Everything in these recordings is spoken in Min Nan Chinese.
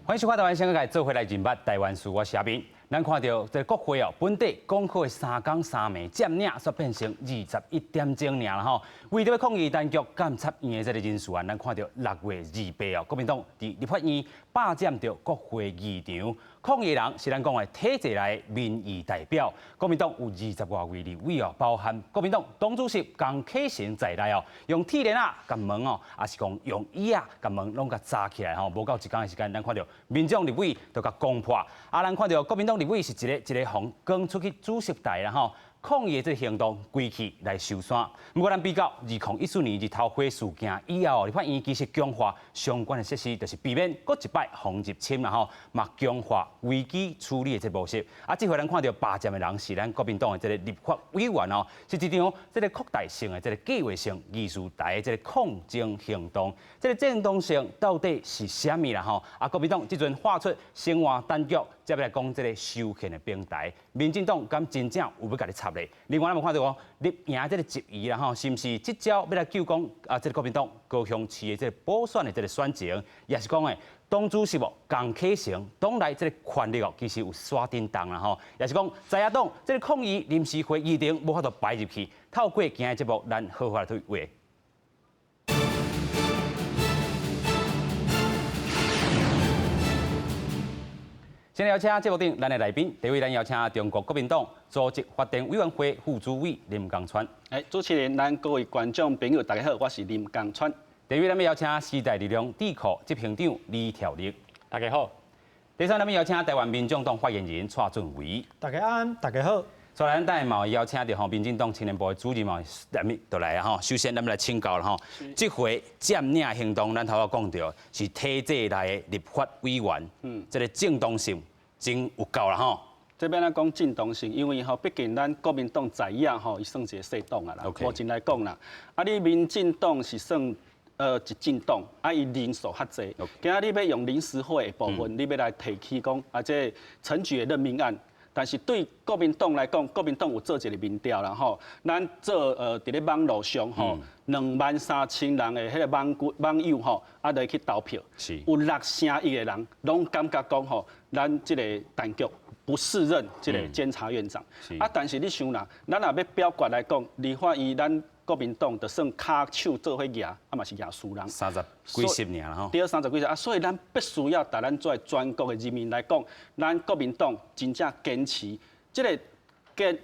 歡迎收看台灣新世界，做伙來認捌台灣事，我是阿明。咱看著這個國會哦，本底講好的三工三暝佔領，煞變成21點鐘爾啦吼。為著欲抗議陳菊監察院的這個人事案，咱看著6月28哦，國民黨佇立法院霸佔著國會議場，抗議的人是咱講的體制內的民意代表。國民黨有二十外位立委哦，包含國民黨黨主席江啟臣在內哦，用鐵鏈仔共門哦，抑是講用椅仔共門攏共閘起來吼。無夠一工的時間，咱看著民眾立委就共攻破，啊，咱看著國民黨立委是一个一个予趕出去主席台啦吼，抗議的這個行動規氣來收山。毋過咱比較2014年日頭花事件以後，立法院其實強化相關的設施，就是避免閣一擺予入侵啦吼，嘛強化危機處理的這個模式。啊，這回咱看著霸佔的人是咱國民黨的這個立法委員哦，是一場這個擴大性的這個計劃性議事台的這個抗爭行動。這個正當性到底是啥物啦吼？啊，國民黨這陣喊出先換陳菊，才欲來講這個修憲的平台，民進黨敢真正有欲共你插咧？另外，咱嘛看著講綠營這個質疑啦吼，是毋是這招欲來救講啊？這個國民黨高雄市的這個補選的這個選情，抑是講的黨主席江啟臣黨內這個權力哦，其實有煞震動啦吼，抑是講在野黨這個抗議臨時會議程無法度擺入去，透過今日節目，咱好好來對話。先來邀請節目頂咱的來賓，第一位咱邀請中國國民黨組織發展委員會副主委林江川。哎，主持人，咱各位觀眾朋友，大家好，我是林江川。第二位咱欲邀請時代力量智庫執行長李調力。大家好。第三，咱欲邀請台灣民眾黨發言人蔡俊維。大家安，大家好。再來，咱等下嘛會邀請著吼民進黨青年部的主任嘛，來就來啊吼。首先，咱欲來請教啦吼，這回佔領行動，咱頭仔講著是體制內的立法委員，這個正當性真有夠啦吼。這欲按怎講正當性，因為吼，畢竟咱國民黨在野吼，伊算一個細黨啊啦。目前來講啦，啊，你民進黨是算一政黨，啊，伊人數較濟。今仔日欲用臨時會的部分，你欲來提起講啊，這個陳菊的任命案。但是對國民黨來講，國民黨有做一個民調啦吼，咱做佇咧網路上吼，23,000人的彼個網網友吼，啊來去投票，有6成1的人攏感覺講吼，咱這個陳菊不適任這個監察院長。啊，但是你想啦，咱若欲表決來講，立法院咱國民黨就算跤手做伙舉，啊嘛是舉輸人。三十幾席爾啦吼。對，三十幾席啊，所以咱必須要共咱做全國的人民來講，咱國民黨真正堅持這個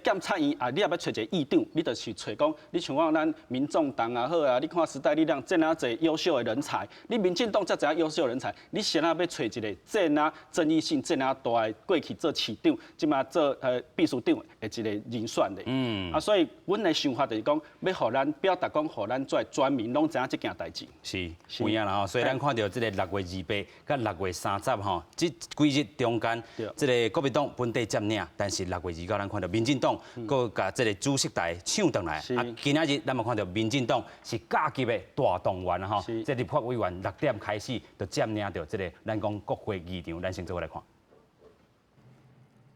監察院啊，你若欲揣一個議長，你就是揣講，你像講咱民眾黨也好啊，你看時代力量這爾濟優秀的人才，你民進黨遮濟優秀的人才，你啥人欲揣一個這爾爭議性這爾大的過去做市長，這馬做秘書長的一個人選咧。啊，所以阮的想法就是講，欲予咱表達講，予咱做全民攏知影這件代誌。是，有影啦吼。所以咱看著這個6月28佮6月30吼，這幾日中間，這個國民黨本底佔領，但是6月29咱看著民進黨閣共這個主席台搶轉來。啊，今仔日咱嘛看著民進黨是甲級的大動員啦吼，這立法委員6點開始就佔領著這個咱講國會議場，咱先做伙來看。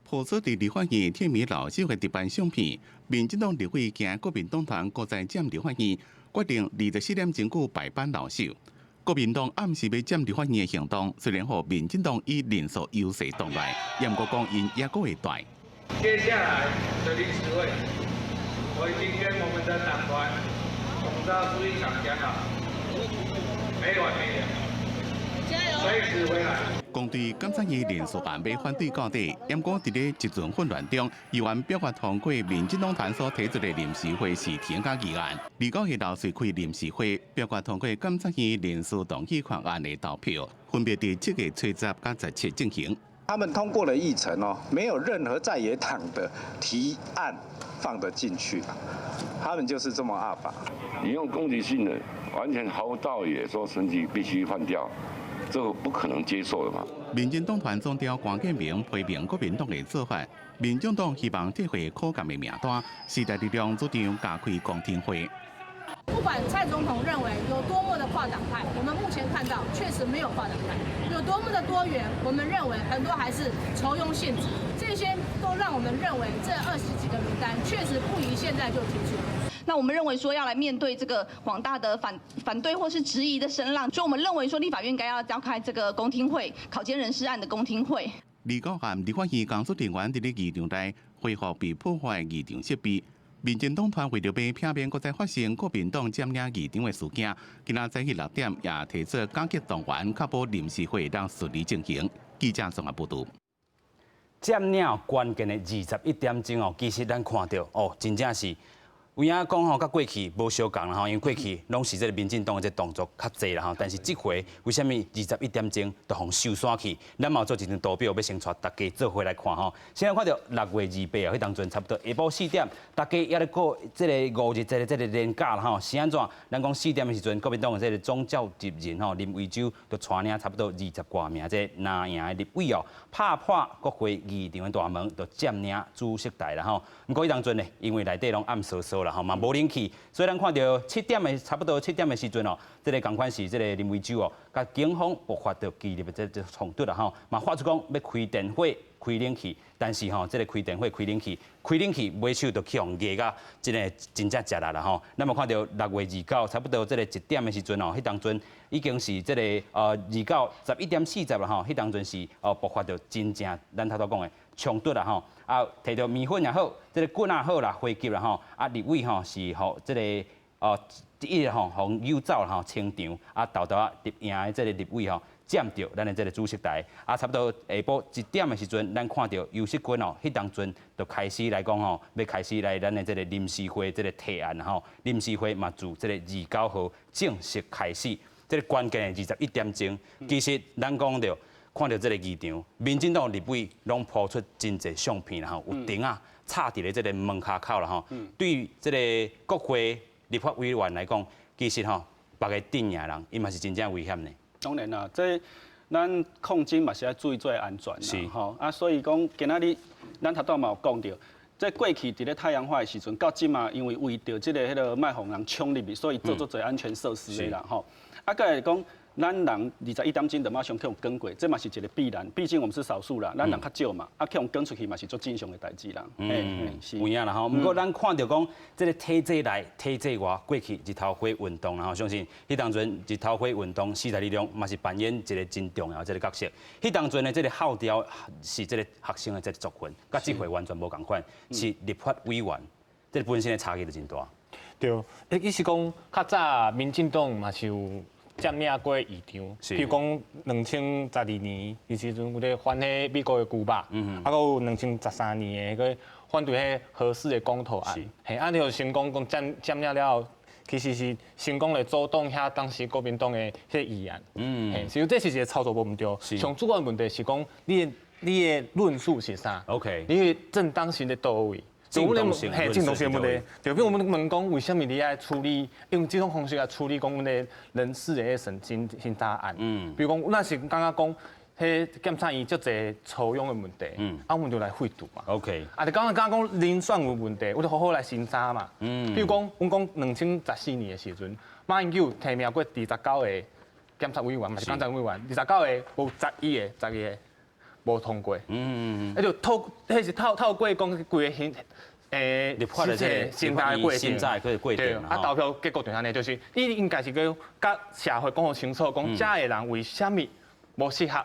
曝出佇立法院鐵面老手的特版相片，民進黨立委驚國民黨團閣再佔立法院，決定24點鐘久排班老手。國民黨暗示欲佔立法院的行動，雖然予民進黨以人數優勢擋來，毋過講𪜶猶閣會大。接下來的臨時會，我已經跟我們的黨團總召書記長講好，沒完沒了，隨時回來。講對監察院人事案欲反對到底，毋過佇咧一陣混亂中，議員表決通過民進黨團所提出的臨時會事提甲議案。29日劉瑞開臨時會表決通過監察院人事動議決案的投票，分別佇7月初十佮17進行。他們通過了議程哦，沒有任何在野黨的提案放得進去，他們就是這麼鴨霸。你用攻擊性的，完全毫無道理，說陳菊必須換掉，這個不可能接受的嘛。民進黨團總召關建明批評國民黨的做法，民眾黨希望撤回可監的名單，時代力量主張加開公聽會。不管蔡總統認為有多麼的跨黨派，我們目前看到確實沒有跨黨派，有多麼的多元，我們認為很多還是酬庸性質，這些都讓我們認為這20幾個名單確實不宜現在就提出。那我們認為說要來面對這個廣大的反對或是質疑的聲浪，所以我們認為說立法院應該要召開這個公聽會，考監人事案的公聽會。二九號，立法院工作人員佇咧議場內恢復被破壞議場設備。民進黨團為著欲避免閣再發生國民黨佔領議場的事件，今仔早起6點也提出加急動員，確保臨時會當順利進行。記者綜合報導。佔領關鍵的21點鐘哦，其實咱看著哦，真正是有影講吼，佮過去無相仝啦吼，因為過去攏是這個民進黨的這個動作較濟啦吼，但是這回為啥物21點鐘就予收煞去？咱嘛有做一張圖表，欲先帶大家做伙來看吼。先來看著6月28啊，彼當陣差不多下晡4點，大家猶咧過這個五日節的這個連假啦吼。是按怎？咱講四點的時陣，國民黨的這個總召集人吼林為洲就帶領差不多20外名這個藍營的立委哦，拍破國會議場的大門，就佔領主席台啦吼。毋過彼當陣呢，因為內底攏暗袅袅啦吼，嘛無冷氣，所以咱看著七點的差不多七點的時陣哦，這個仝款是這個林為洲哦，佮警方爆發著激烈的這個衝突啦吼，嘛發出講欲開電火、開冷氣，但是吼，這個開電火、開冷氣、開冷氣尾手就去予壓甲這個真正食力啦吼。咱嘛看著6月29差不多這個1點的時陣哦，彼當陣已經是這個29 11點40啦吼，彼當陣是爆發著真正咱頭拄講的衝突啦吼，啊，提著麵粉也好，這個棍也好啦，回擊啦吼，啊，立委吼是予這個一直吼予誘走啦吼，清場，啊，沓沓仔入營的這個立委吼，佔著咱的這個主席台，啊，差不多下晡1點的時陣，咱看著游錫堃哦，彼當陣就開始來講吼，欲開始來咱的這個臨時會這個提案吼，臨時會嘛自這個29號正式開始，這個關鍵的21點鐘，其實咱講著。看著這個議場，民進黨立委攏鋪出真濟相片啦吼，有燈仔插佇咧這個門跤口啦吼。對這個國會立法委員來講，其實吼，別个陣營人，伊嘛是真正危險的。當然啦，這咱抗爭嘛是愛注意做安全啦，吼啊，所以講今仔日咱頭拄嘛有講著，這過去佇咧太陽花的時陣，到這馬因為為著這個彼个莫予人衝入去，所以做足濟安全設施的啦，吼。啊，閣來講，咱人21點鐘就馬上去予趕過，這嘛是一個必然。畢竟我們是少數啦，咱人較少嘛，啊，去予趕出去嘛是足正常的代誌啦。嗯，是有影啦吼。毋過咱看著講，這個體制內、體制外，過去日頭花運動啦吼，相信彼當陣日頭花運動，時代力量嘛是扮演一個真重要的這個角色。彼當陣的這個號召是這個學生的這個族群，佮這回完全無仝款，是立法委員，這個本身的差距就真大。對，意思講較早民進黨嘛是有佔領過議場，譬如講2012年，彼時陣有咧反彼美國的軍吧，啊，閣有2013年的彼個反對彼核四的公投案，嘿，啊，就成功講佔領了後，其實是成功來阻擋遐當時國民黨的彼個議案，嘿，其實這是一個操作無毋對，上主要問題是講你的論述是啥你的正當性佇佗位？正當性，嘿，正當性問題，就比如我們問講，為啥物你愛處理用這種方式來處理講阮的人事的審查案？比如講，咱是感覺講，彼檢察院足濟抽佣的問題，啊，阮就來廢除嘛。 啊，你剛剛講人選有問題，我就好好來審查嘛。比如講，阮講2014年的時陣，馬英九提名過29個檢察委員，嘛是監察委員，29個無11個，11個無通過。啊就透，彼是透過講規个審，立法的這個審查的過程，審查的過程。啊，投票結果就按呢，就是你應該是閣佮社會講予清楚，講這个人為啥物無適合。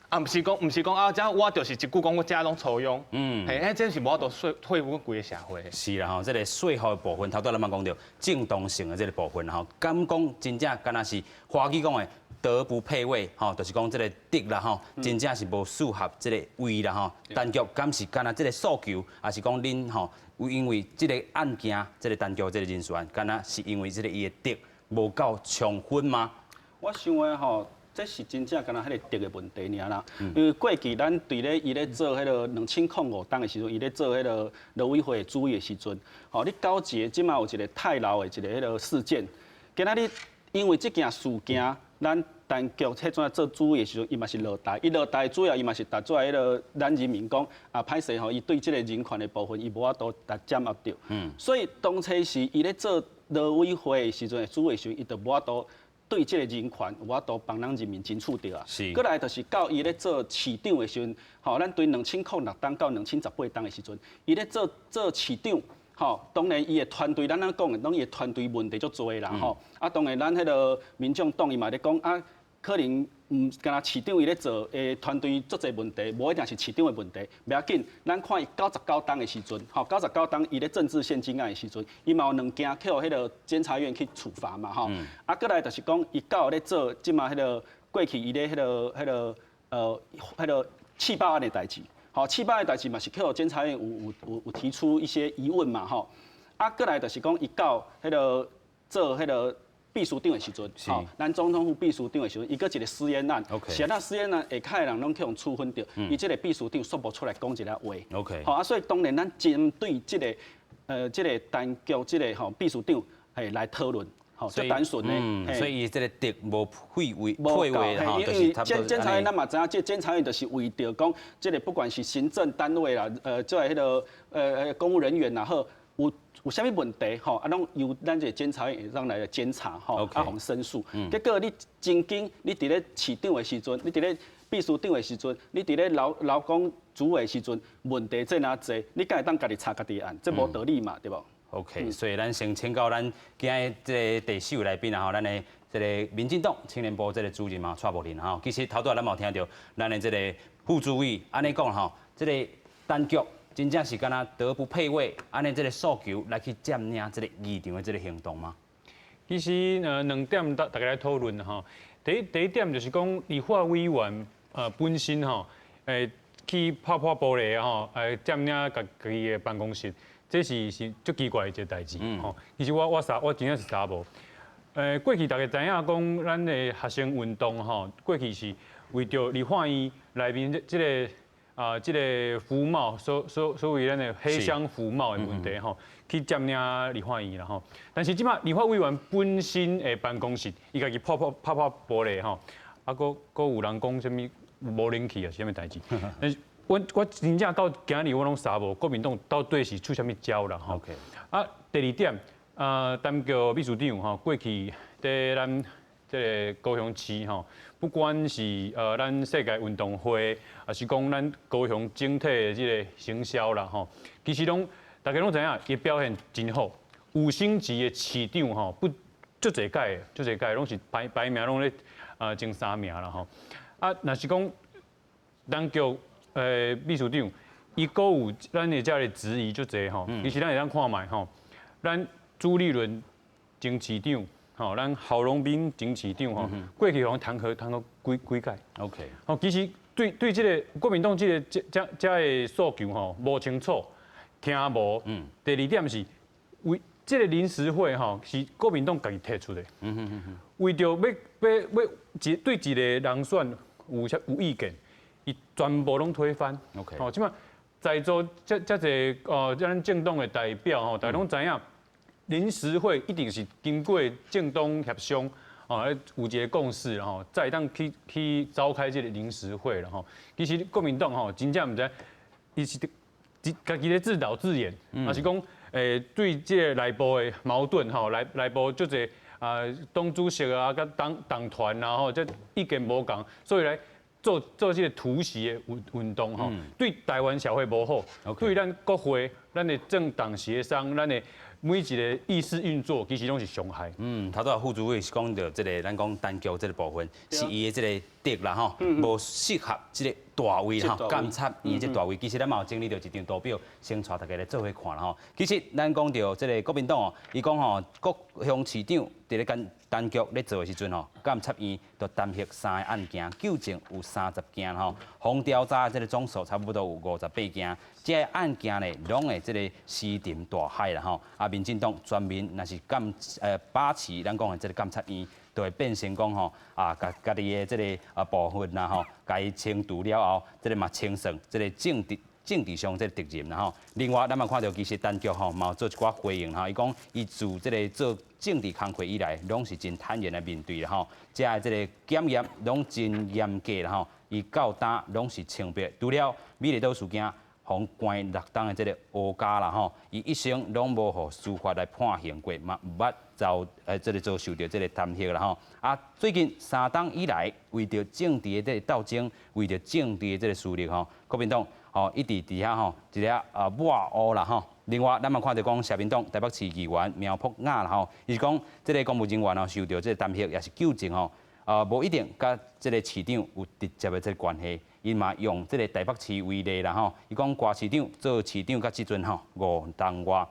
啊，毋是講啊，這我就是一句講，我這攏抽佣。嘿，彼這是無法度說服規个社會。是啦吼，這個說服的部分，頭拄咱嘛講著正當性的這個部分吼，敢講真正敢若是華語講的德不配位，吼，就是講這個德啦吼，真正是無適合這個位啦吼。陳菊敢是敢若這個訴求，抑是講恁吼，因為這個案件，這個陳菊這個人事案，敢若是因為這個伊的德無夠充分嗎？我想的吼，這是真正敢若彼個德的問題爾啦。因為過去咱佇咧伊咧做彼个2005冬的時陣，伊咧做彼个勞委會主委的時陣，吼，你搞一個這馬有一個太老的一個彼个事件，今仔日因為這件事件，咱陳菊彼陣做主委的時陣，伊嘛是落台，伊落台主要伊嘛是提出來彼个咱人民講啊，歹勢吼，伊對這個人權的部分，伊無法度來掌握著。所以當初時伊咧做勞委會的時陣，主委的時陣，伊就無法度對這個人權有法度幫咱人民爭取著啊。閣來就是到伊咧做市長的時陣，吼，咱對2006冬到2018冬的時陣，伊咧做市長。吼，當然伊的團隊，咱按呢講的，攏伊的團隊問題足濟啦，吼。啊，當然咱彼个民眾黨伊嘛咧講啊，可能毋敢若市長伊咧做，團隊足濟問題，無一定是市長的問題。袂要緊，咱看伊99冬的時陣，吼，九十九冬伊咧政治獻金案的時陣，伊嘛有兩件去予彼个監察院去處罰嘛，吼。啊，閣來就是講，伊到咧做這馬彼个過去伊咧彼个氣爆案的代誌。吼，氣爆的代誌嘛是去予監察院有提出一些疑問嘛，吼。啊，閣來就是講，伊到彼个做彼个秘書長的時陣，吼，咱總統府秘書長的時陣，伊閣一個私煙案，是按怎私煙案下跤的人攏去予處分著，伊這個秘書長煞無出來講一个話。 吼啊，所以當然咱針對這個陳菊這个吼秘書長係來討論。所以單純的，所以伊這個德無配位，配位吼，就是差不多。監察院咱嘛知影，這監察院就是為著講，這個不管是行政單位啦，這個彼个公務人員也好，有啥物問題吼，啊，攏由咱這個監察院會當來監察吼，啊，予申訴。結果你真緊，你佇咧市長的時陣，你佇咧秘書長的時陣，你佇咧勞工主委的時陣，問題這爾濟，你敢會當家己查家己的案？這無道理嘛，對無？ OK，所以咱先請教咱今日這个第四位來賓啊吼，咱的這个民進黨青年部這个主任嘛，蔡柏霖吼。其實頭拄仔咱嘛有聽著咱的這个副主委按呢講吼，這个陳菊真正是敢若德不配位，按呢這个訴求來去佔領這个議場的這个行動嗎？其實兩點大家來討論吼。第一點就是講立法委員本身吼，去拍破玻璃吼，佔領家己的辦公室。這是足奇怪的一个代誌吼。其實我真正是查無。過去大家知影講，咱的學生運動吼，過去是為著立法院內面這个服貿，所謂咱的黑箱服貿的問題吼，去佔領立法院啦吼。但是這馬立法委員本身的辦公室，伊家己拍破玻璃吼，啊，閣有人講啥物無冷氣啊，是啥物代誌？但是我真正到今日我攏查無國民黨到底是出啥物招啦吼。啊，第二點，陳菊秘書長吼，過去佇咱這个高雄市吼，不管是咱世界運動會，抑是講咱高雄整體的這个行銷啦吼，其實攏大家攏知影，伊表現真好。五星級的市長吼，不足濟屆，足濟屆攏是排名攏咧前三名啦吼。啊，若是講陳菊秘書長，伊閣有咱的遮个質疑足濟吼，其實咱會當看覓吼，咱朱立倫前市長，吼，咱郝龍斌前市長吼，過去予人彈劾幾幾屆。 吼，其實對這个國民黨這个這個訴求吼無清楚，聽無。第二點是為這个臨時會吼是國民黨家己提出的。為著欲對一个人選有意見，伊全部攏推翻。 吼，這馬在座這濟咱政黨的代表吼，大家攏知影，臨時會一定是經過政黨協商，哦，有一个共識吼，才會當去召開這个臨時會啦吼。其實國民黨吼真正毋知，伊是家己咧自導自演，抑是講對這个內部的矛盾吼，內部足濟啊黨主席啊，佮黨團啊吼，這意見無仝，所以來做這个突襲的運動吼，對台灣社會無好，對咱國會、咱的政黨協商、咱的每一个議事運作，其實攏是傷害。嗯，頭拄仔副主委是講著這个，咱講陳菊這个部分是伊的這个德啦吼，無適合這个大位吼，監察院這大位。其實咱嘛有整理著一張圖表，先帶大家來做伙看啦吼。其實咱講著這个國民黨哦，伊講吼，高雄市長佇咧跟陳菊咧做的時陣吼，監察院就彈劾三个案件，糾正有30件吼，予調查的這个總數差不多有58件。這个案件呢，攏會這个石沉大海啦吼。啊，民進黨全面若是把持咱講的這个監察院，就會變成講吼啊，共家己的這个部分啦吼，共伊清除了後，這个嘛清算這个政治上這个責任啦吼。另外，咱嘛看著其實陳菊吼嘛有做一寡回應吼，伊講伊自這个做政治工課以來，攏是真坦然來面對啦吼，遮的這个檢驗攏真嚴格啦吼，伊到今攏是清白。除了美麗島事件，予關六冬的這个烏家啦吼，伊一生攏無予司法來判刑過，嘛毋捌這个遭受著這个彈劾啦吼。啊，最近3冬以來，為著政治的這个鬥爭，為著政治的這个私利吼，國民黨吼一直佇遐吼一个抹烏啦吼，另外，咱嘛看著講社民黨台北市議員苗博雅啦吼，伊是講這个公務人員哦受著這个彈劾抑是糾正吼，無一定佮這个市長有直接的這个關係。伊嘛用這个台北市為例啦吼，伊講郭市長做市長到這陣吼五冬外，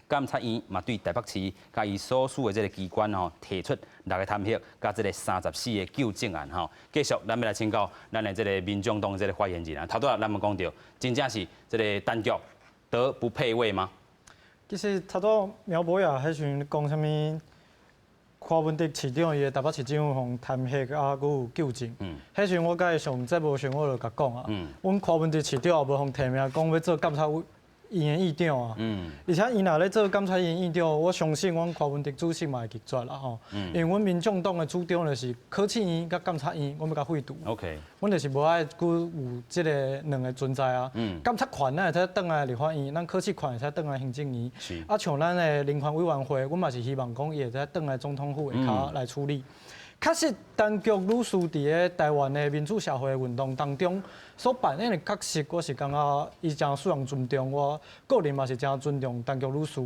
監察院嘛對台北市佮伊所屬的這个機關吼提出六个彈劾，佮這个34个糾正案吼。繼續，咱欲來請教咱的這个民眾黨的這个發言人啊，頭拄仔咱嘛講著，真正是這个陳菊德不配位嗎？其實頭拄苗博雅彼時陣講啥物？柯文哲市長伊的台北市政府予彈劾啊，閣有糾正。彼時陣我佮伊上節目時，我就共講啊，阮柯文哲市長也無予提名，講欲做監察院的院長啊。而且伊若咧做監察院院長，我相信阮柯文哲主席嘛會拒絕啦吼。因為阮民眾黨的主張就是考試院佮監察院，阮欲共廢除。 阮就是無愛閣有這个兩个存在啊。監察權咱會使轉來立法院，咱考試權會使轉來行政院。啊，像咱的人權委員會，阮嘛是希望講伊會使轉來總統府下跤來處理。確實，陳菊女士佇咧台灣的民主社會運動當中所扮演的角色，我是感覺伊誠受人尊重，我個人嘛是誠尊重陳菊女士。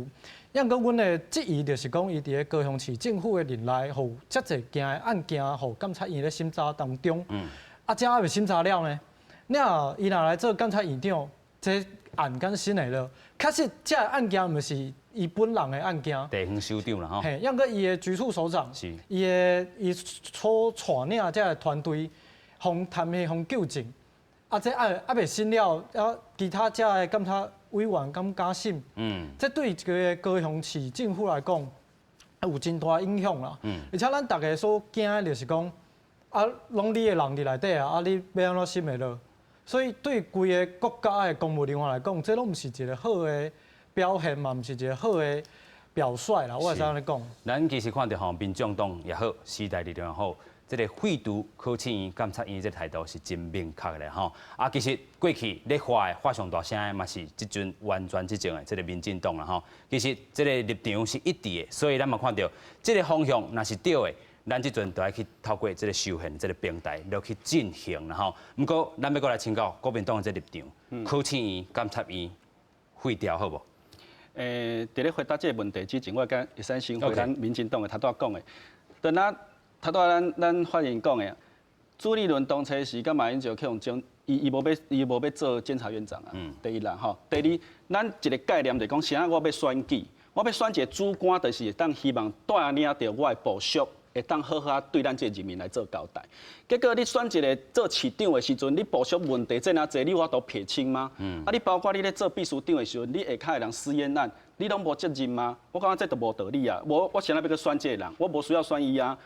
抑毋過，阮的質疑就是講，伊佇咧高雄市政府的任內，予遮濟件的案件，予監察院咧審查當中，啊，這猶未審查了呢。了，伊若來做監察院長，這案敢審會落？確實，這个案件毋是伊本人的案件。地方首長啦吼。嘿，抑毋過伊的局處首長，伊的伊所帶領這个團隊，予彈劾、予糾正，啊，這案猶未審了，啊，其他這个監察委員敢敢審？這對一个高雄市政府來講，有真大影響啦。而且咱逐家所驚的就是講，啊，攏你的人佇內底啊，啊，你欲按怎審會落？所以對規个國家的公務人員來講，這攏毋是一个好的表現嘛，毋是一个好的表率啦。我會使按呢講。咱其實看著吼，民眾黨也好，時代力量也好，這个廢除考試院、監察院這個態度是真明確的吼。啊，其實過去咧喊的喊上大聲的嘛是這陣完全執政的這个民進黨啦吼。其實這个立場是一致的，所以咱嘛看著這个方向若是對的，咱這陣就愛去透過這个修憲這个平台落去進行啦吼。毋過，咱欲閣來請教國民黨的這个立場，考試院、監察院廢掉好無？佇咧回答這个問題之前，我敢會使先回咱民進黨的頭拄仔講的。當咱頭拄仔咱咱發言講的，朱立倫當初時佮馬英九去予徵，伊無欲做監察院長啊。第一啦吼，第二，咱一个概念就講，啥我欲選舉，我欲選一個主官，就是會當希望帶領著我的部屬，會當好好對咱這个人民來做交代。結果你選一个做市長的時陣，你部屬問題這爾濟，你有法度撇清嗎？啊，你包括你咧做秘書長的時陣，你下跤的人私煙案，你攏無責任嗎？我感覺這就無道理啊！無，我啥欲閣選這个人，我無需要選伊啊。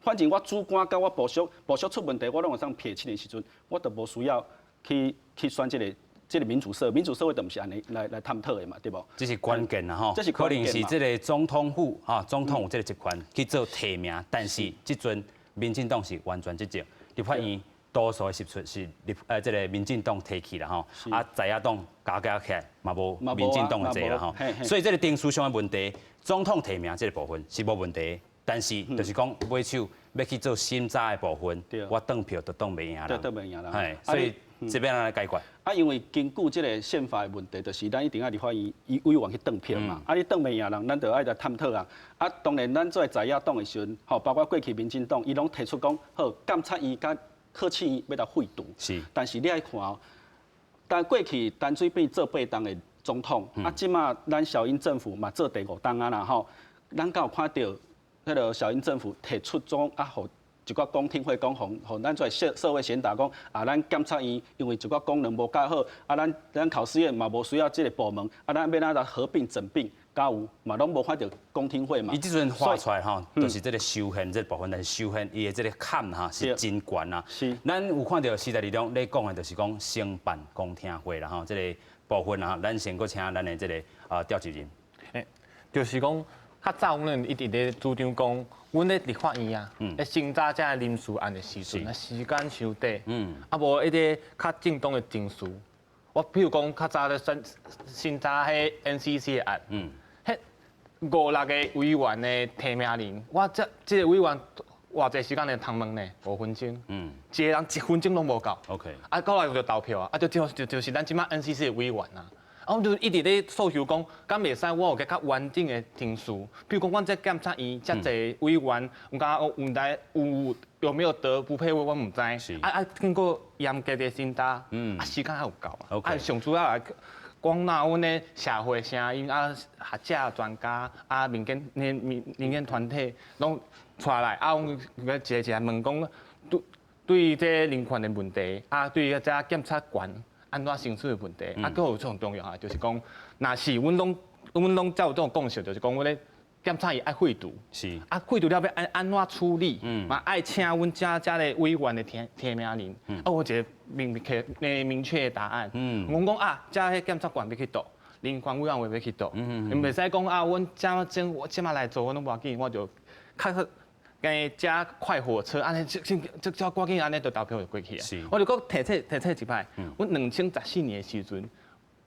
反正我主官佮我部屬部屬出問題，我攏會當撇清的時陣，我就無需要去選這个。這個民主社會就毋是按呢來探討的嘛，對無？這是關鍵啦吼，這是可能是這个總統府哈，總統有這个職權去做提名，但是這陣民進黨是完全執政，立法院多數的席次是立這个民進黨提去啦吼，啊在野黨加加起來嘛無民進黨的濟啦吼，所以這个程序上的問題，總統提名這个部分是無問題，但是就是講尾手欲去做審查的部分，我擋票就擋袂贏啦，擋袂贏啦，嘿，所以。這欲按怎來解決？啊，因為根據這个憲法的問題，就是咱一定愛立法院伊委員去擋票嘛。啊，你擋袂贏人，咱就愛來探討啊。啊，當然咱做在野黨的時陣，吼，包括過去民進黨，伊攏提出講，好，監察院佮考試院欲來廢除。但是你愛看哦，但過去陳水扁做八冬的總統，啊，這馬咱小英政府嘛做第五冬啊啦吼，咱敢有看著彼个小英政府提出講啊，予一寡公聽會講，予咱做社會賢達講啊，咱監察院因為一寡功能無夠好，啊，咱考試院嘛無需要這个部門，啊，咱欲按怎合併整併，敢有嘛攏無看著公聽會嘛。伊這陣畫出來吼，就是這个修憲這个部分，但是修憲伊的這个坎哈是真懸啊。咱有看著時代力量咧講的，就是講先辦公聽會啦吼，這个部分啊，咱先閣請咱的這个召集人。欸，就是講較早阮一直咧主張講，阮咧立法院啊，咧審查這个人事案的時陣，啊時間傷短，啊無彼个較正當的程序。我比如講較早咧審審查彼 NCC 的案，彼五六个委員的提名人，我這這个委員偌濟時間咧通問呢？5分鐘，一个人一分鐘攏無夠。啊，過來就投票啊，啊就就是咱這馬 NCC 的委員啊，啊，阮就一直咧訴求講，敢袂使我有個較完整的程序，比如講，阮這檢察院遮濟委員，有敢有毋知有有沒有德不配位，我毋知。啊啊，經過嚴格的審查，啊時間還有夠啊。啊，上主要來廣納阮的社會聲音啊，學者專家啊，民間民民間團體攏帶來啊，阮一個一個問講，對對這人權的問題，啊，對這檢察權按怎行使的問題，啊，閣有上重要啊，就是講，若是阮攏阮攏才有這種共識，就是講阮咧檢察院愛廢除，啊，廢除了欲按按怎處理，嘛愛請阮遮遮个委員的提提名人，啊，有一個明確明確的答案。阮講啊，遮彼檢察官欲去佗，人權委員會欲去佗，毋袂使講啊，阮遮這我這馬來做，阮攏無要緊，我就較好。加快火車，按呢，這這這這趕緊按呢，就投票就過去啊。我就閣提醒提醒一擺，阮2014年的時陣，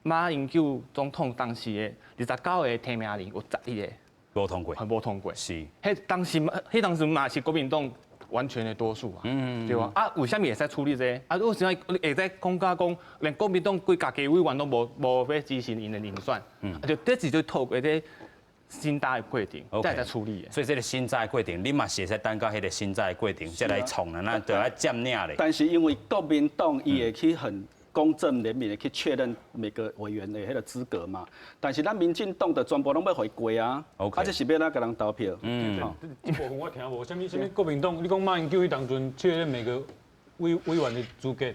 馬英九總統當時的29個提名人有11個無通過，無通過。彼當時彼當時嘛是國民黨完全的多數啊，對吧？啊，為啥物會使處理這個？啊，為啥物會使講甲講，連國民黨規家己委員攏無無欲支持𪜶的人選？啊，就這是就透過這審查的過程，才會使處理的。所以這個審查的過程，你嘛是會使等到彼個審查的過程，才來創啦，咱就愛佔領咧。但是因為國民黨伊會去很公正廉明的去確認每個委員的彼個資格嘛，但是咱民進黨就全部攏欲予伊過啊，啊這是欲按怎共人投票？這部分我聽無，啥物啥物國民黨，你講馬英九彼當陣確認每個委委員的資格，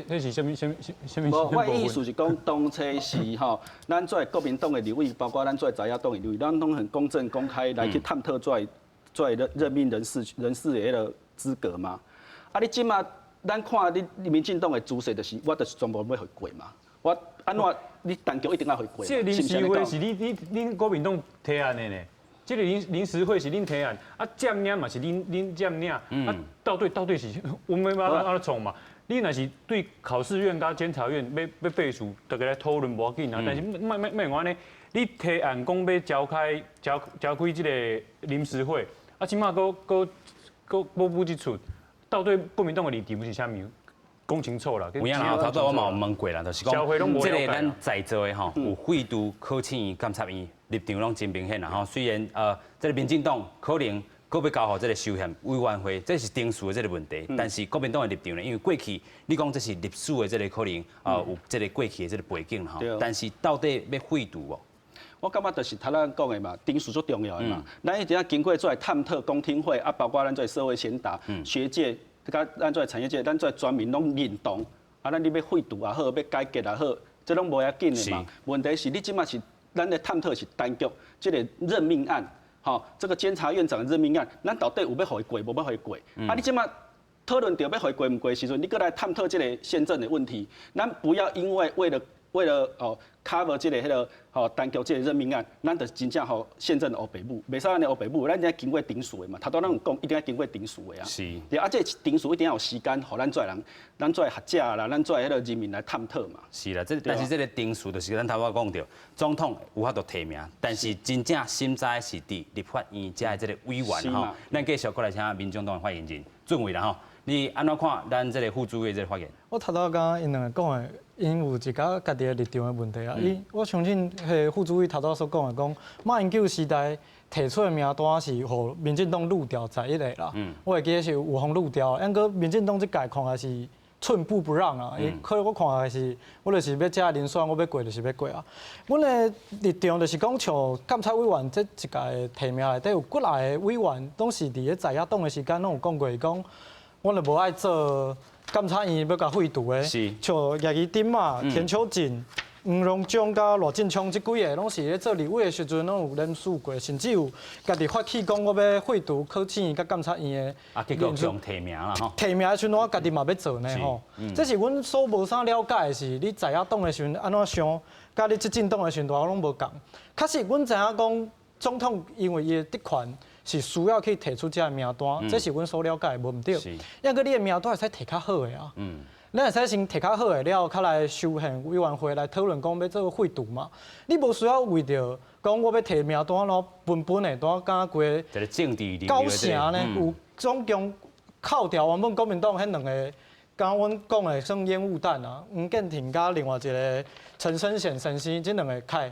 彼是啥物啥物啥物？無，我意思是講，當初是吼，咱做國民黨的立委，包括咱做在野黨的立委，咱攏很公正公開來去探討做做任任命人事人事的彼個資格嘛。啊，你這馬咱看你民進黨的姿勢，就是我就是全部欲予伊過嘛。我按怎你陳局一定愛予伊過。這個臨時會是你你恁國民黨提案的呢？這個臨臨時會是恁提案，啊佔領嘛是恁恁佔領，啊到底到底是阮欲按怎創嘛？你若是對考試院佮監察院欲欲廢除，大家來討論無要緊啊。但是莫莫莫按呢，你提案講欲召開召召開這個臨時會，啊，這馬閣閣閣無不這出，到底國民黨的立場是啥物？講清楚啦。有影啦，頭拄我嘛有問過啦，就是講，這個咱在座的吼，有廢除考試院、監察院立場攏真明顯啦吼。雖然這個民進黨可能閣欲交予這個修憲委員會，這是程序的這個問題。但是國民黨的立場呢，因為過去你講這是歷史的這個可能啊，有這個過去的這個背景吼。但是到底欲廢除無？我感覺就是頭仔講的嘛，程序足重要的嘛。咱一定要經過做探討公聽會啊，包括咱做社會賢達、學界，佮咱做產業界，咱做全民攏認同。啊，咱你欲廢除也好，欲改革也好，這攏無要緊的嘛。問題是你這馬是咱的探討是陳局這個任命案。吼，這個監察院長的任命案，咱到底有欲予伊過，無欲予伊過？啊，你這馬討論著欲予伊過毋過的時陣，你閣來探討這個憲政的問題，咱不要因為為了為了哦 cover 這個彼個吼陳局這個任命案，咱就真正予憲政烏白舞，袂使按呢烏白舞，咱愛經過程序的嘛。頭拄咱有講，一定愛經過程序的啊。對啊，這個程序一定要有時間，予咱做人，咱做學者啦，咱做彼個人民來探討嘛。是啦，這但是這個程序就是咱頭拄講著，總統有法度提名，但是真正審查的是佇立法院遮的這個委員吼。咱繼續過來請民眾黨的發言人俊偉啦吼，你按怎看咱這個副主委這個發言？我頭拄仔𪜶兩個講的，𪜶有一寡家己的立場的問題啊。伊我相信，彼副主委頭拄所講的，講馬英九時代提出的名單是予民進黨濾掉11個啦。我會記得是有予濾掉，毋過民進黨這屆看來是寸步不讓啊。伊可能我看來是，我就是欲這人選，我欲過就是欲過啊。阮的立場就是講，像監察委員這一屆的提名內底有幾若個委員，攏是佇咧在野黨的時間，攏有講過講，阮就無愛做監察院欲共廢除的，像葉宜津嘛、田秋瑾、黃榮章佮賴進昌這幾个，攏是咧做立委的時陣，攏有連署過，甚至有家己發起講我欲廢除考試院佮監察院的。啊，結果上提名啦吼。提名的時陣，我家己嘛欲做呢吼。這是阮所無啥了解的是，你在野黨的時陣按怎想，佮你執政黨的時陣攏無仝。確實，阮知影講總統因為伊的職權是需要去提出這个名單，這是阮所了解的，無毋對。抑閣你的名單會使提較好的啊。咱會使先提較好的了，較來修憲委員會來討論講欲做廢除嘛。你無需要為著講我欲提名單咯，笨笨的，單敢規個政治搞啥呢？有總共扣掉原本國民黨彼兩個剛阮講的算煙霧彈啊，黃建庭佮另外一個陳生顯先生，這兩個開，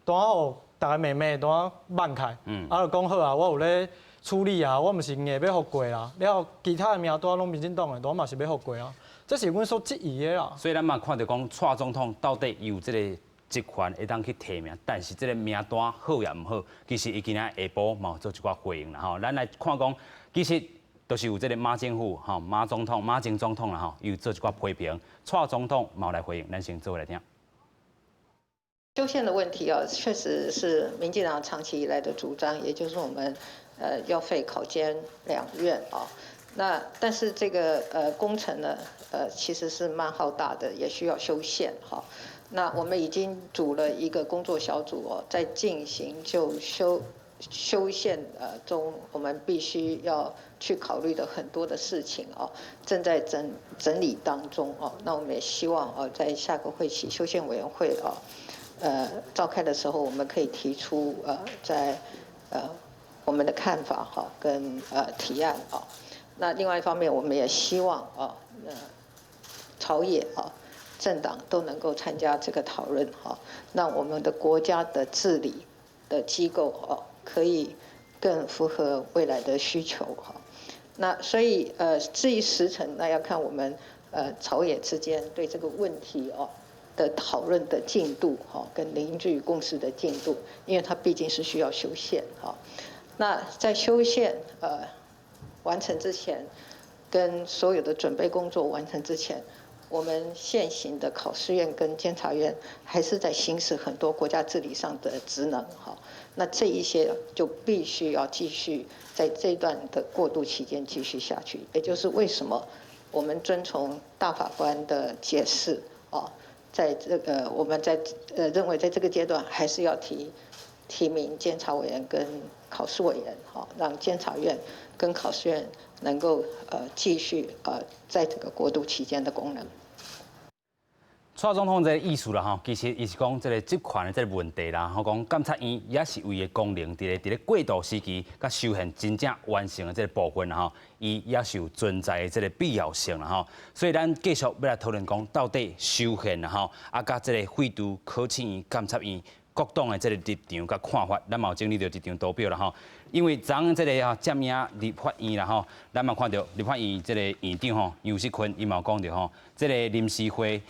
拄仔予逐个罵罵，拄仔慢開，啊就講好啊，我有咧處理啊，我毋是硬欲予過啦，了後其他的名單攏民進黨的，我嘛是欲予過啊，這是阮所質疑的啦。所以咱嘛看著講，蔡總統到底有這個職權會當去提名，但是這個名單好抑毋好，其實伊今仔下晡嘛有做一寡回應啦吼。咱來看講，其實都是有這個馬政府吼，馬總統、馬前總統啦吼，有做一寡批評，蔡總統嘛有來回應，咱先做伙來聽。修憲的問題啊，確實是民進黨長期以來的主張，也就是我們要廢考監兩院啊。那但是這個工程呢，其實是蠻浩大的，也需要修憲哈。那我們已經組了一個工作小組哦，在進行就修憲中，我們必須要去考慮的很多的事情哦，正在整理當中哦。那我們也希望哦，在下個會期修憲委員會哦，召開的時候，我們可以提出在我們的看法哈跟提案啊。那另外一方面，我們也希望啊，朝野啊政黨都能夠參加這個討論哈，讓我們的國家的治理的機構哦，可以更符合未來的需求哈。那所以至於時程，那要看我們朝野之間對這個問題哦的討論的進度哈，跟凝聚共識的進度，因為它畢竟是需要修憲哈。那在修憲完成之前，跟所有的準備工作完成之前，我們現行的考試院跟監察院還是在行使很多國家治理上的職能哈。那這一些就必須要繼續在這段的過渡期間繼續下去，也就是為什麼我們遵從大法官的解釋哦，在這個我們在認為在這個階段還是要提名監察委員跟考試委員，哈，讓監察院跟考試院能夠繼續在這個過渡期間的功能。蔡總統這個意思啦，吼，其實伊是講這個職權的這個問題啦，吼，講監察院也是為的功能，佇咧過渡時期，佮修憲真正完成的這個部分啦，吼，伊也是有存在的這個必要性啦，吼。所以咱繼續欲來討論講，到底修憲啦，吼，啊，佮這個廢除考試院、監察院各黨的這個立場佮看法，咱嘛有整理著一張圖表啦，吼。因為昨昏這個啊佔領立法院啦，吼，咱嘛看著立法院這個院長吼游錫堃伊嘛有講著吼，這個臨時會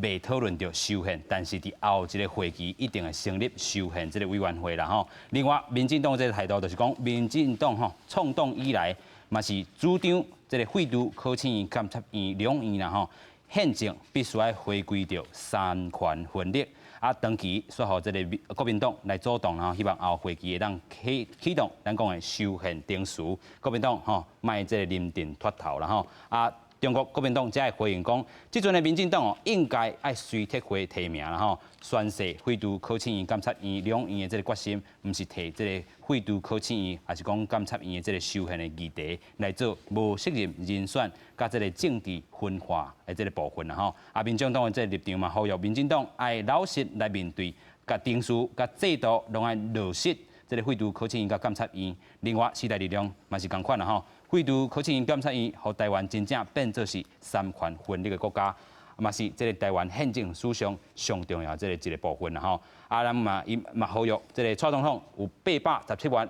未討論著修憲，但是佇後一個會期一定會成立修憲這個委員會啦，吼。另外，民進黨這個態度就是講，民進黨吼創黨以來嘛是主張這個廢除考試院、監察院兩院啦，吼，憲政必須愛回歸著三權分立。啊，長期煞予這個國民黨來主動，然後希望後會期會當啟動咱講的修憲程序。國民黨吼莫這個臨陣脫頭啦吼。啊，中國國民黨才會回應講，這陣的民進黨哦應該愛隨撤回提名啦吼，宣誓廢除考試院、監察院兩院的這個決心，毋是提這個廢除考試院，抑是講監察院的這個修憲的議題來做無適任人選，佮這個政治分化的這個部分啦吼。啊，民眾黨的這個立場嘛，呼籲民進黨愛老實來面對，共程序、佮制度攏愛落實這個廢除考試院佮監察院。另外，時代力量嘛是仝款啦吼。廢除考試院、監察院，予台灣真正變做是三權分立的國家，嘛是這個台灣憲政史上上重要這個一個部分啦吼。啊，咱嘛伊嘛呼籲這個蔡總統有817萬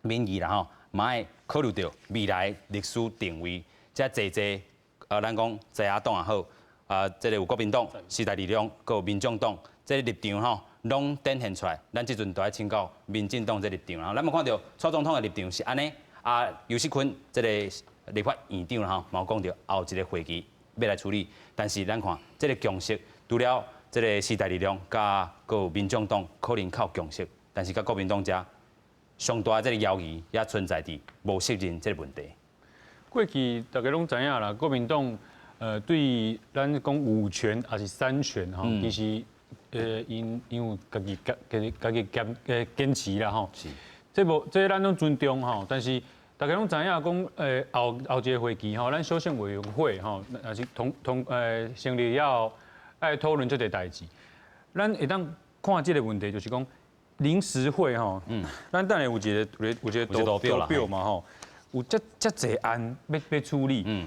民意啦吼，嘛愛考慮著未來歷史定位，遮濟濟咱講在野黨也好，啊，這個有國民黨、時代力量，閣有民眾黨，這個立場吼，攏展現出來。咱這陣就愛請教民進黨這個立場啦。咱嘛看著蔡總統的立場是按呢。啊，游錫堃這個立法院長啦吼，嘛有講著後一個會期欲來處理，但是咱看這個共識，除了這個時代力量佮閣有民眾黨可能較有共識，但是佮國民黨遮上大這個猶疑也存在佇無適任這個問題。過去大家攏知影啦，國民黨對咱講五權抑是三權吼，其實𪜶有家己堅持啦吼。這無這咱攏尊重吼，但是大家攏知影講，後後一個會期吼，咱修憲委員會吼，若是同同成立了後，愛討論這個代誌。咱會當看這個問題，就是講臨時會吼，咱等下有一個圖表嘛吼，有遮遮濟案欲處理。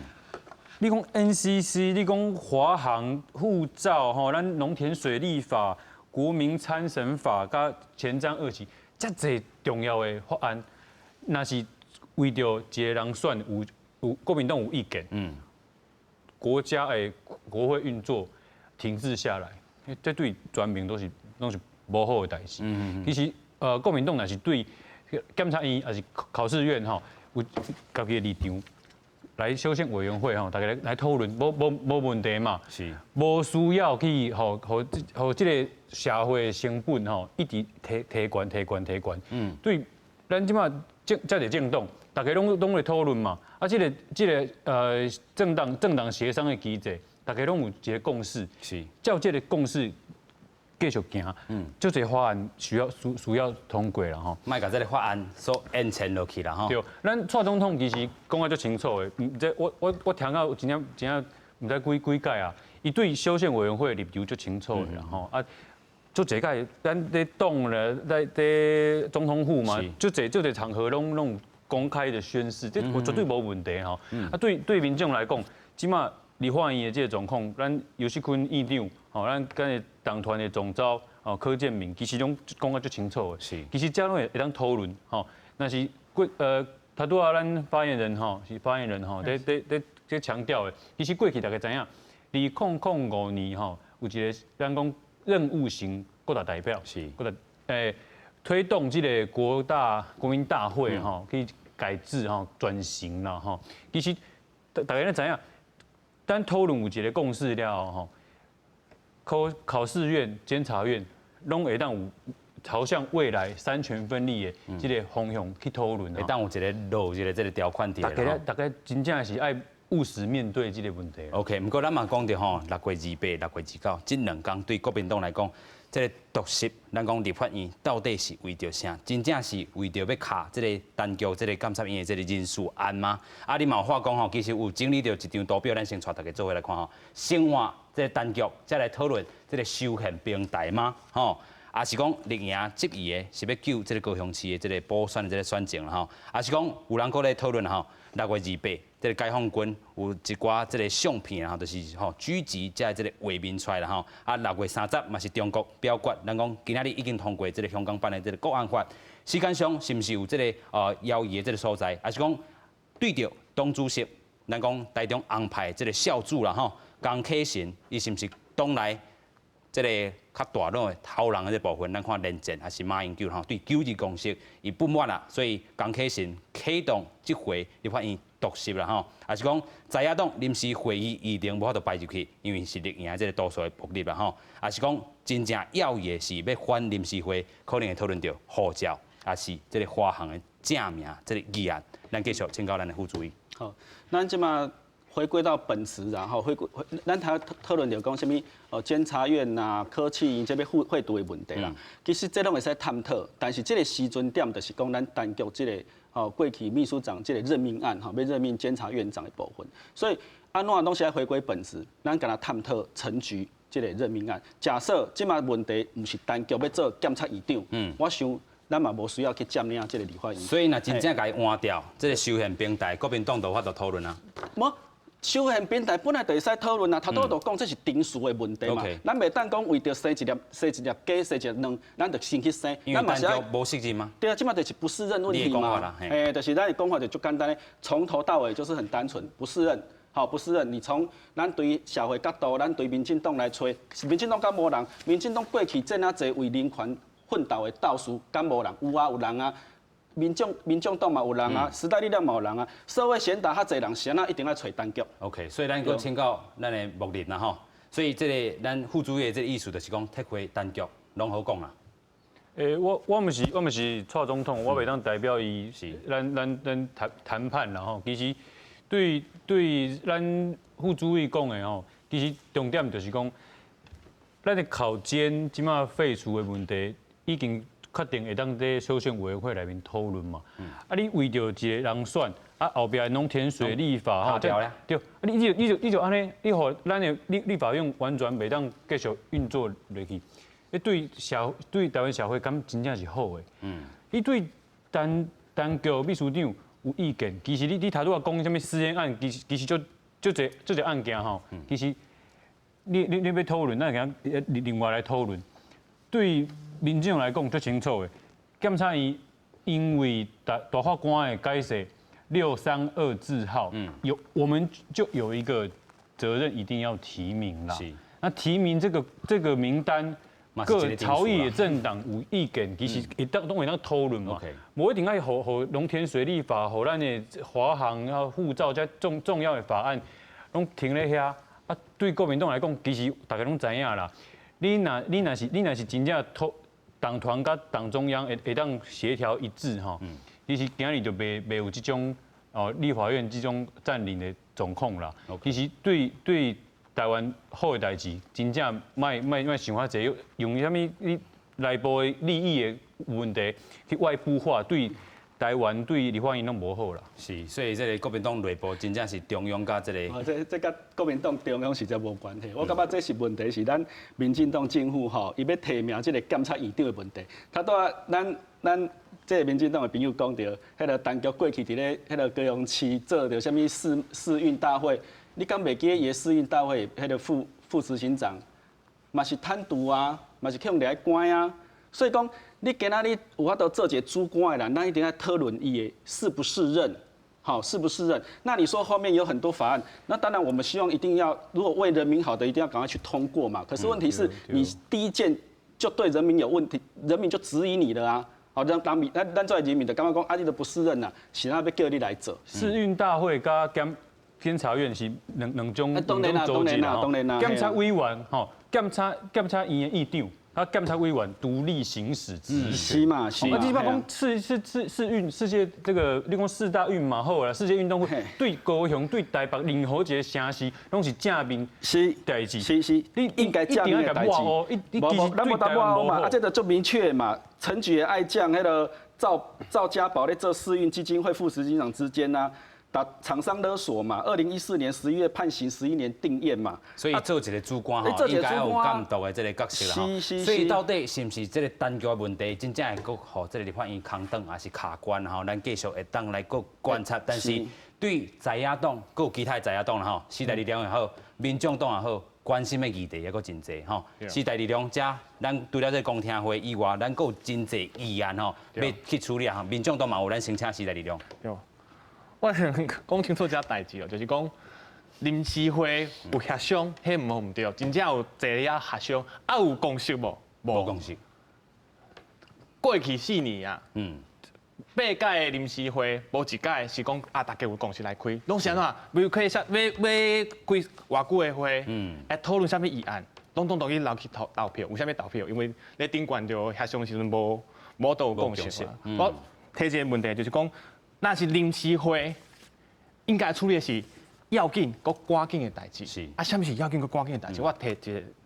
你講 NCC，你講華航護照吼，咱農田水利法、國民參審法、佮前瞻二期，遮濟重要的法案，若是為著一个人選有國民黨有意見，國家的國會運作停滯下來，這對全民攏是無好的代誌。其實國民黨若是對監察院抑是考試院吼有家己的立場，來修憲委員會吼，大家來討論，無問題嘛。無需要去予予這个社會的成本吼，一直提提懸提懸提懸。對，咱這馬這濟政黨，大家攏咧討論嘛。啊，這個政黨協商的機制，大家攏有一个共識。照這个共識繼續行。就這個法案需要通過啦吼。莫共這个法案所延遲落去啦吼。對，咱蔡總統其實講甲足清楚的，這我聽到真正真正毋知幾幾擺啊，伊對修憲委員會的立場足清楚的啦吼。啊，足濟擺咱咧黨咧在佇總統府嘛，足濟場合攏公開的宣示，這我絕對無問題吼。啊，對民眾來講，這馬立法院的這個狀況，咱游錫堃院長，吼，咱佮黨團的總召，哦，柯建銘，其實攏講甲足清楚的。其實這攏會當討論，吼。若是過頭拄仔咱發言人吼，是發言人吼，佇強調的，其實過去大家知影，2005年吼，有一个咱講任務型國大代表，國大推動這个國民大會吼去改制吼轉型啦吼。其實大家都知影，咱討論有一个共識了後吼，考試院、監察院攏會當有朝向未來三權分立的這个方向去討論，會當有一个落一个這个條款佇。大家真正是愛務實面對這个問題。 OK，毋過咱嘛講著吼，6月28、6月29，這兩工對國民黨來講，這个突襲，咱講立法院到底是為著啥？真正是為著欲卡這个陳菊這个監察院的這个人事案嗎？啊，你嘛有話講吼，其實有整理著一張圖表，咱先帶大家做伙來看吼。先換這个陳菊，再來討論這个修憲平台嗎？吼，抑是講綠營質疑的是欲救這个高雄市的這个補選的這个選情啦吼，抑是講有人閣咧討論吼，6月28，這个解放軍有一寡這个相片吼，就是吼狙擊這這个畫面出來啦吼。啊，6月30嘛是中國表決，咱講今仔日已經通過這个香港版的這个國安法，時間上是毋是有這个猶豫的這个所在？抑是講對著黨主席，咱講台中紅派這个少主啦吼，江啟臣，伊是毋是黨內這个較大腦的頭人的這部分，咱看連戰抑是馬英九吼，對九二共識伊不滿啦，所以江啟臣啟動這回立法院突襲啦吼，抑是講在野黨臨時會議議程無法度排入去，因為是綠營這个多數的獨立啦吼，抑是講真正要的是欲反臨時會，可能會討論著護照，抑是這个華航的正名這个議案，咱繼續請教咱的副主委。好，咱這馬回歸到本質，然後回歸，咱頭討論著講啥物？哦，監察院呐、科技院這欲廢除的問題啦。其實這攏會使探討，但是這个時陣點就是講咱陳菊這个哦過去秘書長這个任命案吼，欲任命監察院長的部分。所以按怎攏是愛回歸本質，咱敢若探討陳菊這个任命案。假設這馬問題毋是陳菊欲做監察院長，我想咱嘛無需要去佔領這个立法院。所以若真正共伊換掉，這个修憲平台，國民黨就有法度討論啊。無。修憲平台本來就會使討論啊，頭拄就講這是程序的問題嘛。咱袂當講為著生一粒雞、生一粒卵，咱就先去生。因為陳菊無適任嗎？對啊，這馬就是不適任問題嘛。就是咱的講法就足簡單的，從頭到尾就是很單純，不適任。好，不適任。你從咱對社會角度，咱對民進黨來揣，民進黨敢無人？民進黨過去這爾濟為人權奮鬥的鬥士，敢無人？有啊，有人啊。民眾黨嘛有人啊，時代力量嘛有人啊，社會賢達較濟人，是按怎一定愛揣陳菊。 OK，所以咱閣請教咱的牧林啦吼，所以這个咱副主委的這个意思就是講，撤回陳菊攏好講啦。我毋是蔡總統，我袂當代表伊，咱談判啦吼。其實對咱副主委講的吼，其實重點就是講，咱的考監這馬廢除的問題已經確定會當佇修憲委員會內面討論嘛。啊，你為著一个人選，啊後壁農田水利法吼，對，啊你就按呢，你予咱的立法院完全袂當繼續運作落去，你對台灣社會敢真正是好的？你對陳菊秘書長有意見，其實你頭拄仔講啥物私煙案，其實就足濟足濟案件吼，其實你欲討論，咱會另外來討論。對民眾來講足清楚的，檢察院因為大法官的解釋632字號，有我們就有一個責任，一定要提名啦。那提名這個名單，各朝野政黨有意見，其實會當攏會當討論嘛。無一定愛予農田水利法，予咱的華航啊護照這重要的法案，攏停咧遐。啊，對國民黨來講，其實大家攏知影啦。你若是真正討黨團佮黨中央會當協調一致吼，其實今日就袂有這種哦立法院這種佔領的狀況啦。其實對台灣好的代誌，真正莫想遐濟，用啥物你內部的利益的問題去外部化，對台灣對立法院攏無好啦。是，所以這個國民黨內部真正是中央佮這個。這佮國民黨中央實在無關係。我感覺這是問題，是咱民進黨政府吼，伊欲提名這個監察院長的問題。頭拄仔咱這個民進黨的朋友講著，彼個陳菊過去佇咧彼個高雄市做著啥物世運大會，你敢袂記得伊的世運大會彼個副執行長嘛是貪瀆啊，嘛是去予掠來關啊。所以講，你今仔日有法度做一個主官的人，咱一定愛討論伊的適不適任，好，適不適任？那你說後面有很多法案，那當然我們希望一定要，如果為人民好的，一定要趕快去通過嘛。可是問題是你第一件就對人民有問題，人民就質疑你了啊。好，咱作為人民就感覺講，啊，你都不適任啦，是按怎欲叫你來做？世運大會佮監察院是兩種組織啦。監察委員吼，監察院的院長。啊，監察委員獨立行使職權。是嘛是。啊，你捌講世世界這個，你講四大運嘛好啦，世界運動會對高雄對台北任何一個城市，攏是正面代誌。是是，你應該正面的代誌。無無，咱無答我嘛，啊，這個足明確嘛。陳菊的愛將，彼個趙家寶咧做世運基金會副執行長之間啊。把廠商勒索嘛，2014年11月判刑11年定讞嘛，所以做一個主官吼，應該有監督的這個角色啦。所以到底是毋是這個陳菊的問題，真正會閣予這個立法院空轉，還是卡關吼？咱繼續會當來閣觀察。但是對在野黨，閣有其他的在野黨啦吼，時代力量也好，民眾黨也好，關心的議題也閣真濟吼。時代力量遮，咱除了這個公聽會以外，咱閣有真濟議案吼，欲去處理啊。民眾黨嘛有，咱先請時代力量。我想講清楚這代誌哦，就是講臨時會有協商，彼無毋對，真正有坐遐協商，啊有共識無？無共識。過去4年啊，八屆的臨時會無一屆是講啊，大家有共識來開，攏是按怎？欲開啥？欲開偌久的會？來討論啥物議案，攏總去留去投票。為啥物投票？因為咧頂懸著協商時陣無都有共識嘛。我提一個問題就是講，若是臨時會應該處理的是要緊閣趕緊的代誌。啊，啥物是要緊閣趕緊的代誌？我提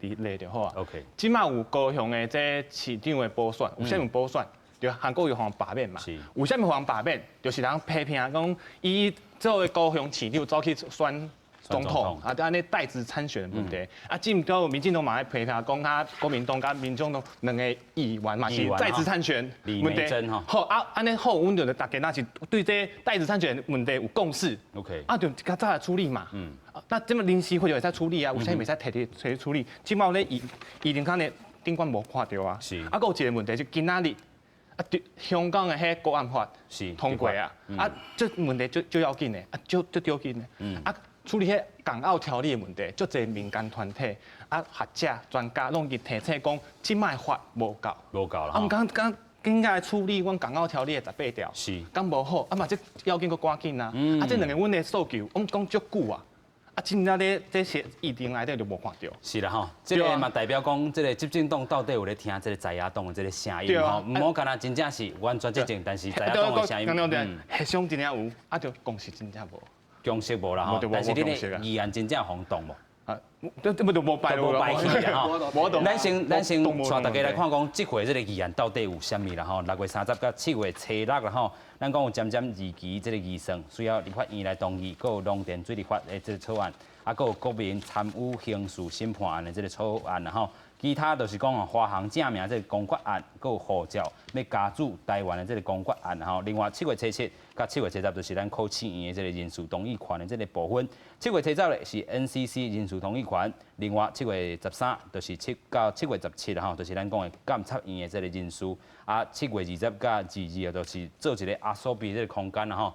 一個例就好啊。 這馬有高雄的這市長的補選，有啥物補選？就韓國瑜予人罷免嘛。為啥物予人罷免？就是人批評講，伊作為高雄市長走去選總統，啊，按呢帶職參選的問題。啊，這毋過民進黨嘛咧批評講，他國民黨佮民眾黨兩個議員嘛是帶職參選問題。好啊，按呢好，阮就大家若是對這帶職參選問題有共識。 啊，就較早來處理嘛。那這馬臨時會就會使處理啊，為啥物袂使提處理？這馬咧議程卡咧頂懸無看著啊。啊，閣有一個問題就今仔日啊，對香港的彼國安法通過啊，啊，這問題足要緊的，啊，足著緊的。啊，處理彼港澳條例的問題，足濟民間團體啊、學者、專家攏去提醒講，這擺法無夠。無夠啦。啊，毋敢敢應該處理阮港澳條例的18條，敢無好，啊嘛這要緊閣趕緊啊。啊，這兩个阮的訴求，阮講足久啊。啊，真正咧，這些議程內底就無看著。是啦吼，這個嘛代表講，這個執政黨到底有咧聽這個在野黨的這個聲音吼，毋好干焦真正是完全執政，但是在野黨的聲音，協商真正有，啊，就共識真正無。共識無啦吼，但是恁的議案真正予擋無？啊，這這不就無擺無擺去啦吼。咱先帶大家來看講，這回這個議案到底有啥物啦吼？6月30佮7月初6啦吼，咱講有針針二期這個預算需要立法院來同意，閣有農田水利法的這個草案，啊，閣有國民參與刑事審判案的這個草案啦吼。其他就是講哦，華航正名這个公決案，閣有護照欲加注台灣的這个公決案吼。另外7月初7佮7月初10就是咱考試院的這个人事同意權的這个部分。7月初10咧是 NCC 人事同意權。另外7月13就是7到7月17吼，就是咱講的監察院的這个人事。啊，7月20佮22就是做一个阿蘇比這个空間啦吼。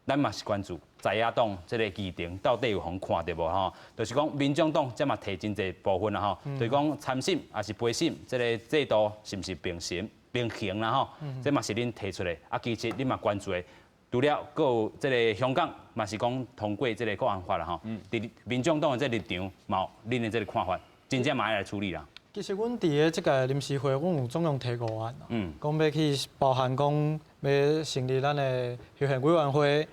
咱嘛是關注在野黨這个議程到底有予看著無吼？就是講民眾黨這嘛提真濟部分啦吼，就是講參審抑是陪審這个制度是毋是平行平衡啦吼？這嘛是恁提出的。啊，其實恁嘛關注的，除了閣有這个香港嘛是講通過這个國安法啦吼。佇民眾黨的這个立場嘛有恁的這个看法，真正嘛愛來處理啦。其實阮佇咧這屆臨時會，阮有總共提五案，講欲去包含講欲成立咱的修憲委員會，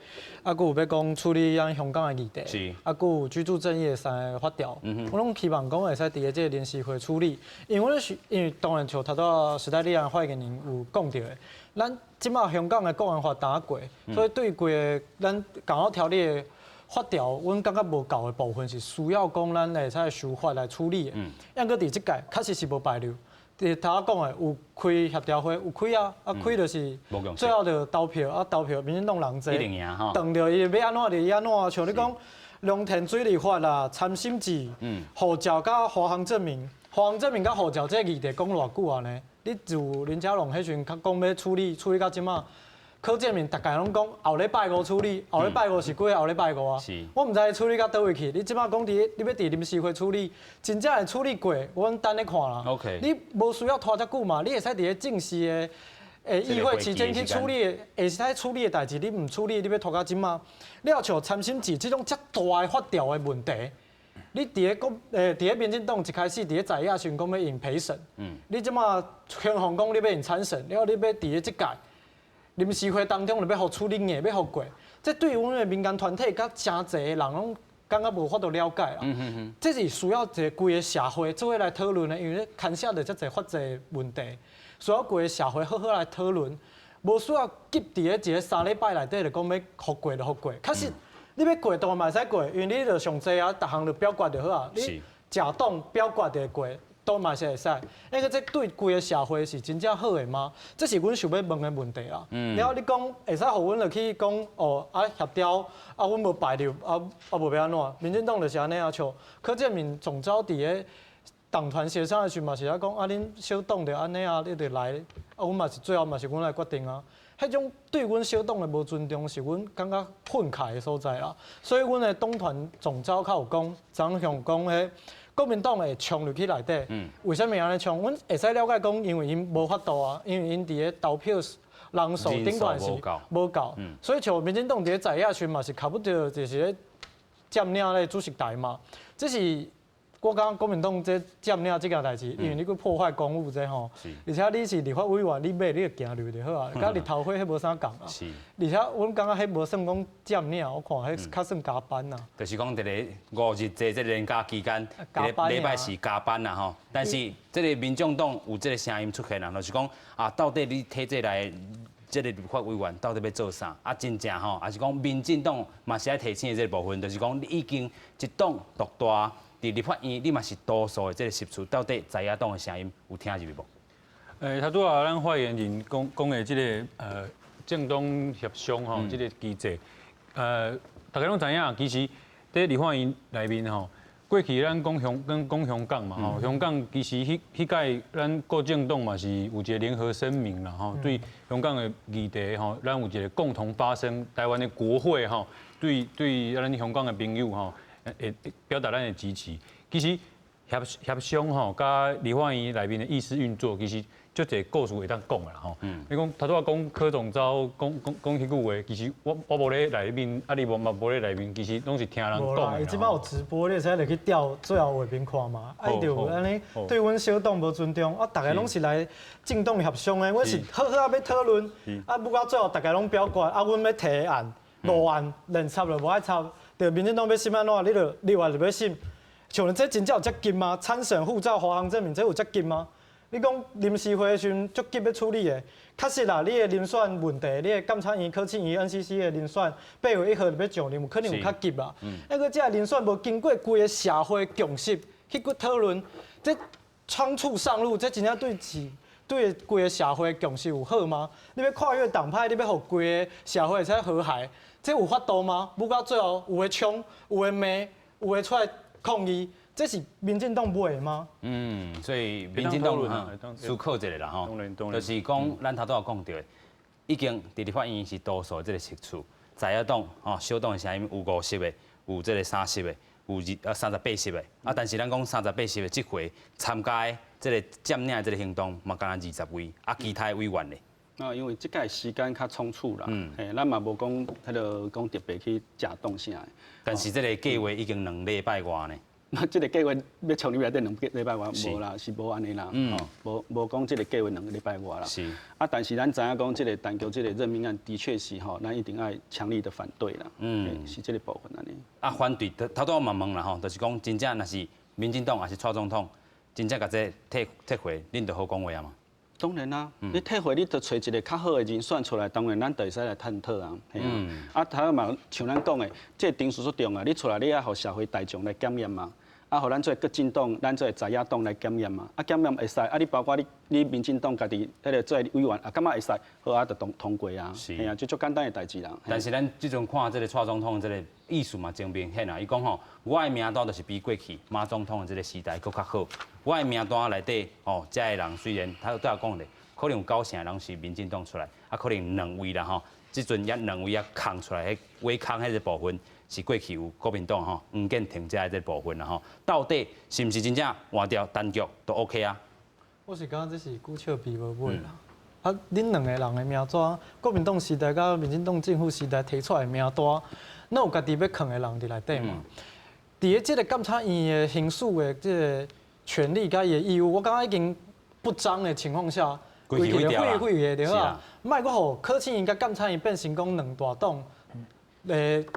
啊，閣有欲講處理咱香港的議題，啊，閣有居住正義的三个法條，我攏希望講會使佇咧這个臨時會處理，因為阮是因為當然像頭拄仔時代力量發言人有講著的，咱這馬香港的國安法剛過，所以對規个咱港澳條例的法條，阮感覺無夠的部分是需要講咱會使修法來處理的。毋過佇這屆確實是無排流。佇頭仔講的有開協調會，有開啊，啊開就是最後就投票，啊投票民進黨人濟，當著伊欲按怎就按怎。像你講農田水利法啦、參審制、護照佮華航證明、華航證明佮護照這個議題講偌久啊呢？你自林佳龍彼時陣較講欲處理，處理到這馬。柯建銘逐家攏講後禮拜五處理，後禮拜五是幾个後禮拜五啊？我毋知處理到佗位去。你這馬講佇你欲佇臨時會處理，真正會處理過，阮等咧看啦。你無需要拖遮久嘛？你會使佇咧正式的議會期間去處理的，會使處理的代誌，你毋處理，你欲拖到這馬？你若像參審制這種遮大的法條的問題，你佇咧國佇咧民進黨一開始佇咧在野時陣講欲用陪審，你這馬宣傳講你欲用參審，了後你欲佇咧這屆臨時會當中就欲予處理硬，欲予過，這對阮的民間團體佮誠濟的人攏感覺無法度了解啦。這是需要一个規个社會做伙來討論的，因為牽涉著遮濟法制問題，需要規个社會好好來討論，無需要急佇咧一个三禮拜內底就講欲予過就予過。確實，你欲過當然嘛會使過，因為你就上濟啊，逐項就表決就好啊。你食黨表決就會過。都嘛是會使，那個這對規个社會是真正好的嗎？這是阮想欲問的問題啦。了後你講會使予阮落去講哦，啊協調，啊阮無排入，啊啊無欲按怎？民進黨就是按呢啊，像柯建銘總召佇咧黨團協商的時嘛是咧講啊，恁小黨就按呢啊，你就來，啊阮嘛是最後嘛是阮來決定啊。彼種對阮小黨的無尊重，是阮感覺憤慨的所在啦。所以阮的黨團總召較有講，張雄講彼。國民黨會衝入去內底，為啥物按呢衝？阮會使了解講，因為𪜶無法度啊，因為𪜶佇咧投票人數頂懸是無夠，所以像民進黨佇咧在野時嘛是差不多就是咧佔領咧主席台嘛，這是我感覺國民黨這佔領這件代誌，因為你閣破壞公務這吼，而且你是立法委員，你欲你就行入就好啊，佮日頭花彼無啥仝啊。而且阮感覺彼無算講佔領，我看彼較算加班啊。就是講佇咧5日制這連假期間，禮拜四加班啦吼。但是這个民眾黨有這个聲音出現啦，就是講啊，到底你體制內這个立法委員到底欲做啥？啊，真正吼，抑是講民進黨嘛是愛提醒的這个部分，就是講你已經一黨獨大。佇立法院，你嘛是多數的這个席次，到底在野黨的聲音有聽入去無？頭拄仔咱發言人講講的這个政黨協商吼，這个機制，大家攏知影，其實佇立法院內面吼，過去咱講香跟講香港嘛吼，香港其實彼彼屆咱各政黨嘛是有一个聯合聲明啦吼，對香港的議題吼，咱有一个共同發聲，台灣的國會吼，對對咱香港的朋友吼。會表達咱的支持。其實協協商吼，佮立法院內面的議事運作，其實足濟故事會當講啦吼。你講頭拄仔講柯總召講講講彼句話，其實我我無咧內面，啊你無嘛無咧內面，其實攏是聽人講。伊這擺有直播，你會使入去調最後畫面看嘛。啊，伊就有按呢對阮小黨無尊重，啊，逐家攏是來政黨協商的，阮是好好仔欲討論，啊，不過最後逐家攏表決，啊，阮欲提案、五案連插就無愛插。對，民進黨欲審按怎，你就立法就欲審。像這真正有遮急嗎？參審護照、華航證明，這有遮急嗎？你講臨時會的時陣足急欲處理的，確實啦，你的人選問題，你的監察院、考試院、NCC 的人選8月1號就欲上任，有可能有較急啦。啊，閣這个人選無經過規个社會共識去閣討論，這倉促上路，這真正對是對規个社會共識有好嗎？你欲跨越黨派，你欲予規个社會會使和諧，這有法度嗎？不到最後有的衝，有的罵，有的出來抗議，這是民進黨愛的嗎？嗯，所以民進黨思考一下啦吼，就是講咱頭拄仔講著的，已經佇立法院是多數這个席次，在野黨吼小黨的聲音有50个，有這个30个，有38席的，啊，但是咱講38席的這回參加的這个佔領的這个行動嘛，敢若20位，啊，其他的委員咧。啊，因為這屆時間較倉促啦，嘿，咱嘛無講彼个講特別去食當啥的。但是這个計劃已經2禮拜外呢。那這个計劃欲衝入來得2禮拜外，無啦，是無按呢啦，吼，無講這个計劃2禮拜外啦。啊，但是咱知影講這个陳菊這个任命案的確是吼，咱一定愛強力的反對啦。是這个部分按呢。啊，反對頭拄我嘛問啦吼，就是講真正若是民進黨抑是蔡總統，真正共這撤回，恁就好講話啊嘛？當然啦，你撤回你就揣一个較好的人選出來，當然咱就會使來探討啊。啊，頭仔嘛像咱講的，這个程序足重要，你出來你愛予社會大眾來檢驗嘛。啊，予咱做國進黨，咱做在野黨來檢驗嘛。啊，檢驗會使，啊，你包括你民進黨家己彼个做委員，啊，感覺會使，好啊，就通過啊。是。嘿啊，這足簡單的代誌啦。但是咱這陣看這个蔡總統這个意思嘛，真明顯啊。伊講吼，我的名單就是比過去馬總統的這个時代閣較好。我的名單內底吼，遮的人雖然他都有講咧，可能有九成人是民進黨出來，啊，可能兩位啦吼，這陣也兩位也空出來，彼尾空彼个部分。是過去有國民黨吼黃建庭遮的這部分啦吼，到底是毋是真正換掉陳菊都 OK 啊？我是感覺這是久笑鱉無尾啦。啊，恁兩個人的名單，國民黨時代佮民進黨政府時代提出來的名單，哪有家己欲囥的人佇內底嘛？佇咧這个監察院的行使的這个權利佮伊的義務，我感覺已經不彰的情況下，規氣廢廢的對啊，莫閣予考試院佮監察院變成講兩大黨。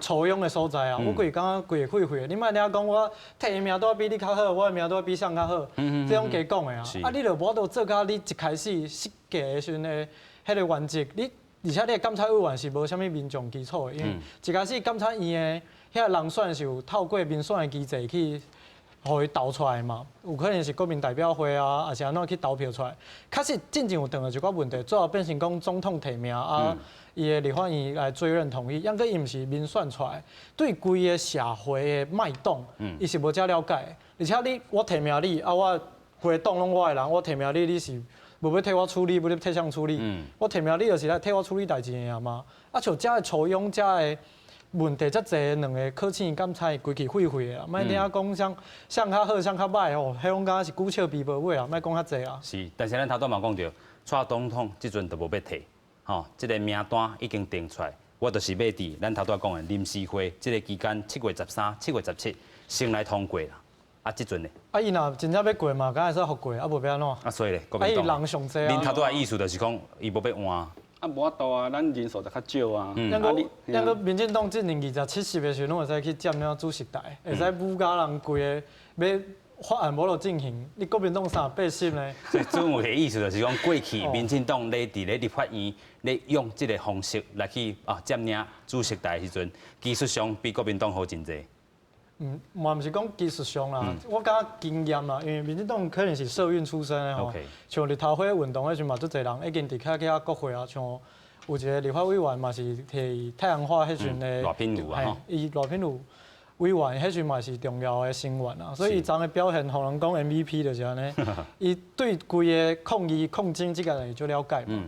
酬庸的所在啊，我規感覺規個廢廢的。你莫聽講我提的名單比你較好，我的名單比誰較好，這種假講的啊。啊，你就無法度做甲你一開始設計的時陣的彼个原則，你而且你的監察委員是無啥物民眾基礎的，因為一開始監察院的遐人選是有透過民選的機制去予伊投出來嘛，有可能是國民代表會啊，抑是按怎去投票出來。確實進前有遇著一寡問題，最後變成講總統提名啊。伊的立法院來追認同意，毋過伊毋是民選出來，對規个社會的脈動，伊是無遮了解。而且你我提名你，啊我規个黨攏我的人，我提名你，你是無欲替我處理，欲替誰處理？我提名你就是來替我處理代誌的嘛。啊，像遮的酬庸，遮的問題遮濟，兩个考試監察規氣廢廢的啊！莫聽講啥啥較好，啥較䆀吼，彼種敢若是久笑鱉無尾啊！莫講遐濟啊。是，但是咱頭拄嘛講著，蔡總統這陣就無欲退。吼，這个名單已經定出來，我就是欲佇咱頭拄仔講的臨時會這个期間，7月13、7月17先來通過啦。啊，這陣呢？啊，伊若真正欲過嘛，敢會使予過，啊，無欲按怎？啊，所以咧，啊，伊人上濟啊。恁頭拄仔意思就是講，伊無欲換。啊，無法度啊，咱人數就較少啊。抑閣民進黨進前27席的時陣，攏會使去佔領主席台，會使武甲人規个欲法案無法度進行，你國民黨38席呢？所以主委的意思就是講，過去民進黨咧佇咧立法院咧用這个方式來去啊佔領主席台的時陣，技術上比國民黨好真濟。嗯，嘛毋是講技術上啦，我感覺經驗啦，因為民進黨可能是社運出身的吼，像日頭花運動彼陣嘛，足濟人已經佇較去遐國會啊，像有一個立法委員嘛是提太陽花彼陣的，賴品妤啊，伊賴品妤委員彼陣嘛是重要的成員啊，所以伊昨的表現，予人講 MVP 就是按呢。伊對規个抗議抗爭這个就了解嘛。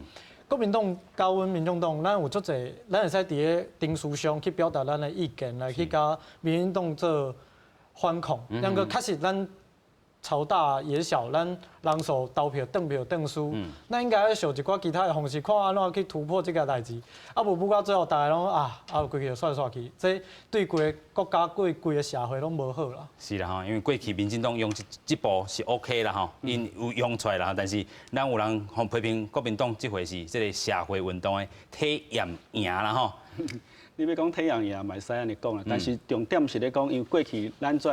國民黨佮阮民眾黨，咱有足濟，咱會使佇咧程序上去表達咱的意見，來去佮民進黨做反抗。毋過確實咱朝大野小，咱人數投票當票當輸，咱應該愛想一寡其他的方式，看按怎去突破這个代誌。啊，無不到最後，大家攏啊啊，規氣就散煞去，這對規个國家、對規个社會攏無好啦。是啦吼，因為過去民進黨用這步是 OK 啦吼，𪜶有用出來啦，但是咱有人予批評國民黨這回是這个社會運動的體驗贏啦吼。你欲講體驗贏嘛會使按呢講啦，但是重點是咧講，因為過去咱做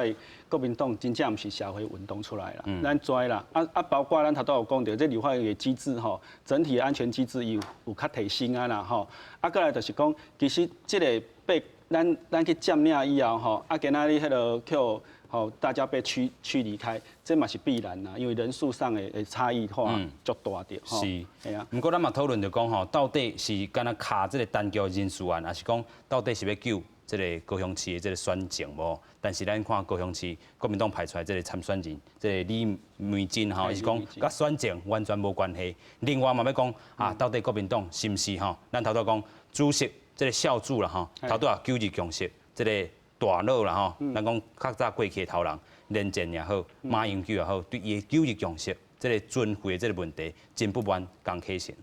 國民黨真正毋是社會運動出來啦，咱知啦，啊啊，包括咱頭拄有講著，這立法院的機制吼，整體的安全機制伊有較提升啊啦吼，啊，過來就是講，其實這个被咱去佔領以後吼，啊，今仔日彼个予吼，大家被驅離開，這嘛是必然啦，因為人數上的差異化足大著。是，係啊。毋過咱嘛討論著講吼，到底是敢若卡這個陳菊人事案，抑是講到底是欲救這個高雄市的這個選情無？但是咱看高雄市國民黨派出來這個參選人，這個李眉蓁吼，伊是講佮選情完全無關係。另外嘛欲講啊，到底國民黨是毋是吼？咱頭拄講主席這個小組啦吼，頭拄仔九二共識這個大佬啦吼，咱講較早過去的頭人，連戰也好，馬英九也好，對伊的九二共識這個存廢的這個問題，真不滿江啟臣。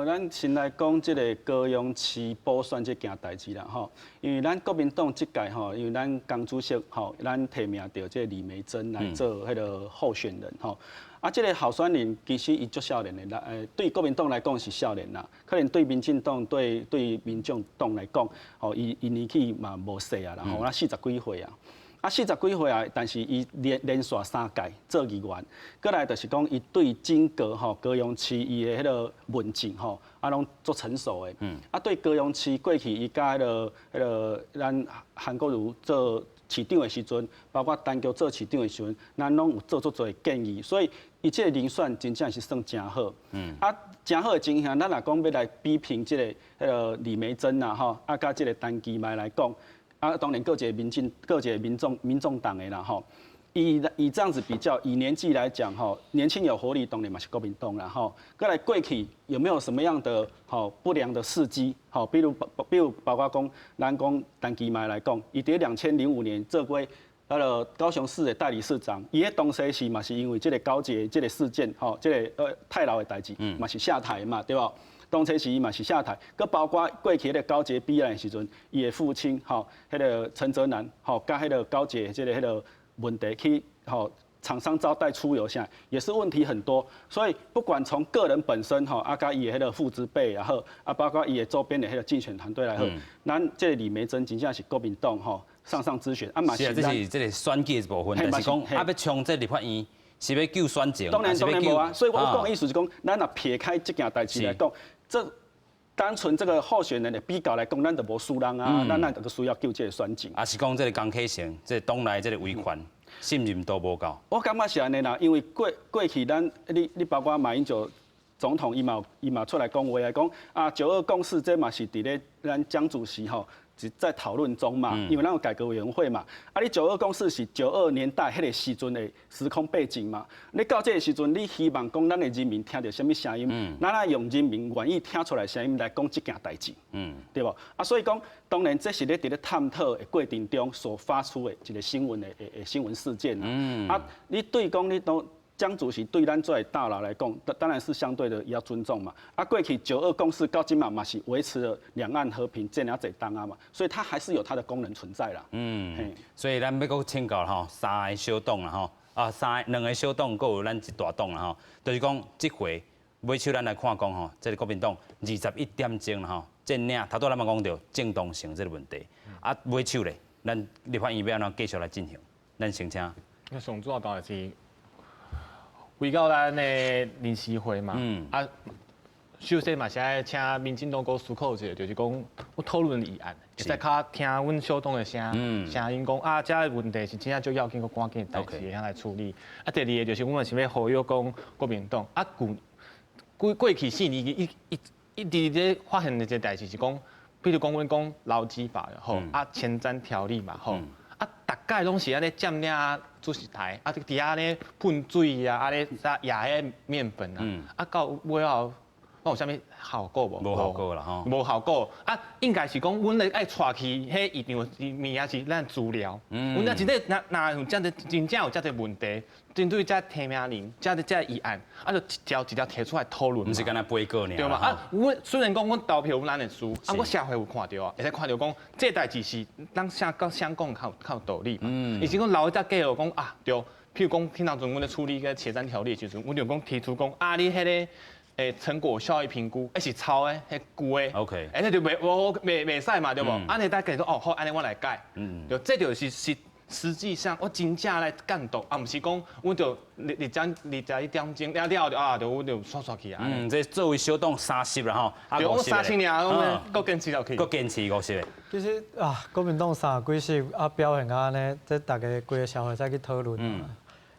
咱先來講這個高雄市補選這件代誌啦，吼，因為咱國民黨這屆吼，因為咱江主席吼，咱提名著這個李眉蓁來做彼個候選人吼。啊，這個候選人其實伊足少年的啦，對國民黨來講是少年啦，可能對民進黨、對民眾黨來講，吼，伊年紀嘛無細啊啦，吼，啊40幾歲啊。啊，40幾歲啊，但是伊連續三屆做議員，過來就是講，伊對整個吼高雄市伊的彼個問政吼，啊攏足成熟的。啊，對高雄市過去伊佮彼個咱韓國瑜做市長的時陣，包括陳菊做市長的時陣，咱攏有做足濟建議，所以伊這個人選真正是算誠好。啊，誠好的情形，咱若講欲來比拼這個彼個李眉蓁啊吼，啊，佮這個陳其邁來講。啊，當然，閣一個民進，閣一個民眾黨的啦吼。以這樣子比較，以年紀來講吼，年輕有活力，當然嘛是國民黨啦吼。過來過去有沒有什麼樣的吼不良的事蹟？吼，比如包括講，咱講陳其邁來講，伊佇2005年做過彼個高雄市的代理市長，伊彼當時是嘛是因為這個高捷這個事件，吼，這個太老的代誌，嘛是下台嘛，對無？當初時伊嘛是下台，閣包括過去彼個高捷弊案的時陣，伊的父親吼，彼個陳哲男吼，佮彼個高捷這個彼個問題去吼，廠商招待出遊啥，也是問題很多。所以不管從個人本身吼，啊，佮伊的彼個父執輩也好，啊，包括伊的周邊的彼個競選團隊來好，咱這個李眉蓁真正是國民黨吼上上之選。啊嘛是，這是這個選舉的部分，但是講啊欲衝這立法院。是欲救選情，當然當然無啊，所以我講的意思是講，咱若撇開這件代誌來講，這單純這個候選人的比較來講，咱就無輸人啊，咱就需要救這個選情。啊是講這個江啟臣，這個黨內這個威權信任度無夠。我感覺是按呢啦，因為過去咱你包括馬英九總統，伊嘛出來講話來講啊，九二共識這嘛是佇咧咱江主席吼。在討論中嘛，因為咱有改革委員會嘛。啊，你九二共識是92年代彼個時陣的時空背景嘛。你到這個時陣，你希望講咱的人民聽著啥物聲音？咱愛用人民願意聽出來聲音來講這件代誌，對無？啊，所以講，當然這是咧佇咧探討的過程中所發出的一個新聞事件。啊，你對講你都。江主席對咱作為大佬來講，當然是相對的要尊重嘛。啊，過去九二共識到這馬嘛是維持了兩岸和平這爾濟冬啊嘛，所以它還是有它的功能存在啦。所以咱欲閣請教吼，三個小黨啦吼，啊三兩個小黨，閣有咱一大黨啦吼，就是講這回尾手咱來看講吼，這個國民黨21點鐘啦吼，佔領頭拄咱嘛講著正當性這個問題，啊尾手咧，咱立法院欲按怎繼續來進行？咱先請。那上主要當然是。回到咱的臨時會嘛，啊，首先嘛是愛請民進黨閣思考一下，就是講我討論議案，會使較聽阮小黨的聲音講啊，這個問題是真正足要緊，閣趕緊的代誌會曉來處理。啊，第二個就是阮嘛是欲呼籲講國民黨啊，舊過去4年一直咧發現的一個代誌是講，比如講阮講勞基法吼，啊，前瞻條例嘛吼。啊，逐擺攏是按呢佔領主席台，啊，佇遐咧噴水啊，啊咧啥壓彼麵粉啊，啊到尾後，攏有啥物效果無？無效果啦吼。無效果，啊，應該是講阮咧愛帶去彼議場物件是咱資料，阮若真正若若有遮濟真正有遮濟問題，針對這提名人，這議案，啊，就一條一條提出來討論。毋是干焦杯葛爾。對嘛？啊，阮雖然講阮投票阮會輸，啊，我社會有看著啊，會使看著講，這代誌是咱啥講啥講較有道理嘛。伊是講留這計劃講啊，對，譬如講，彼當陣阮咧處理個前瞻條例的時陣，阮就講提出講啊，你彼個成果效益評估，彼是抄的，彼舊的。 欸，那就袂無袂袂使嘛，對無？按呢大家說哦，好，按呢我來改。對，這就是。實際上我真正來監督，啊，毋是講阮就二二點21點鐘了了就啊，就阮就煞煞去啊。嗯，這作為小黨三十啦吼，啊，對，我30爾，我閣堅持落去，閣堅持50個。其實啊，國民黨三十幾席啊，表現啊按呢，這大家規个社會再去討論。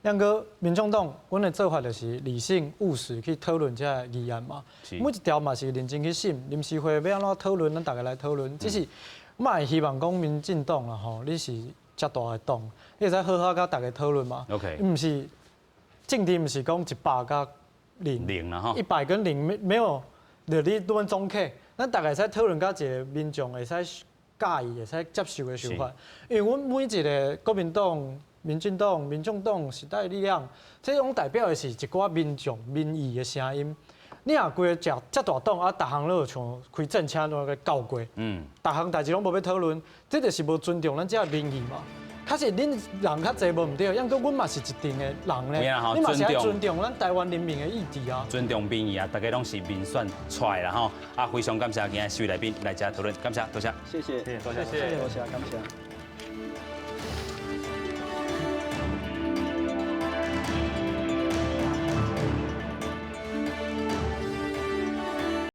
毋過民眾黨，阮的做法就是理性務實去討論這个議案嘛。每一條嘛是認真去審，臨時會欲按怎討論，咱大家來討論。只是嘛會希望講民進黨啦吼，你是遮大的黨，你會使好好佮大家討論嘛。 毋是政治，毋是講100佮0，零啦吼。 100跟0沒有，就你拄總客，咱大家會使討論到一个民眾會使喜意、會使接受的想法。因為阮每一个國民黨、民進黨、民眾黨、時代力量，這攏代表的是一寡民眾民意的聲音。你若規个遮遮大黨啊，逐項攏像開戰車那個鬥過，逐項代誌攏無欲討論，這就是無尊重咱這民意嘛。確實恁人較濟無毋對，毋過阮嘛是一定的人咧，你嘛是愛尊重咱台灣人民的意志啊。尊重民意啊，大家攏是民選出來啦吼。啊，非常感謝今日四位來賓來遮討論，感謝，多謝。謝謝，多謝，多謝，感謝。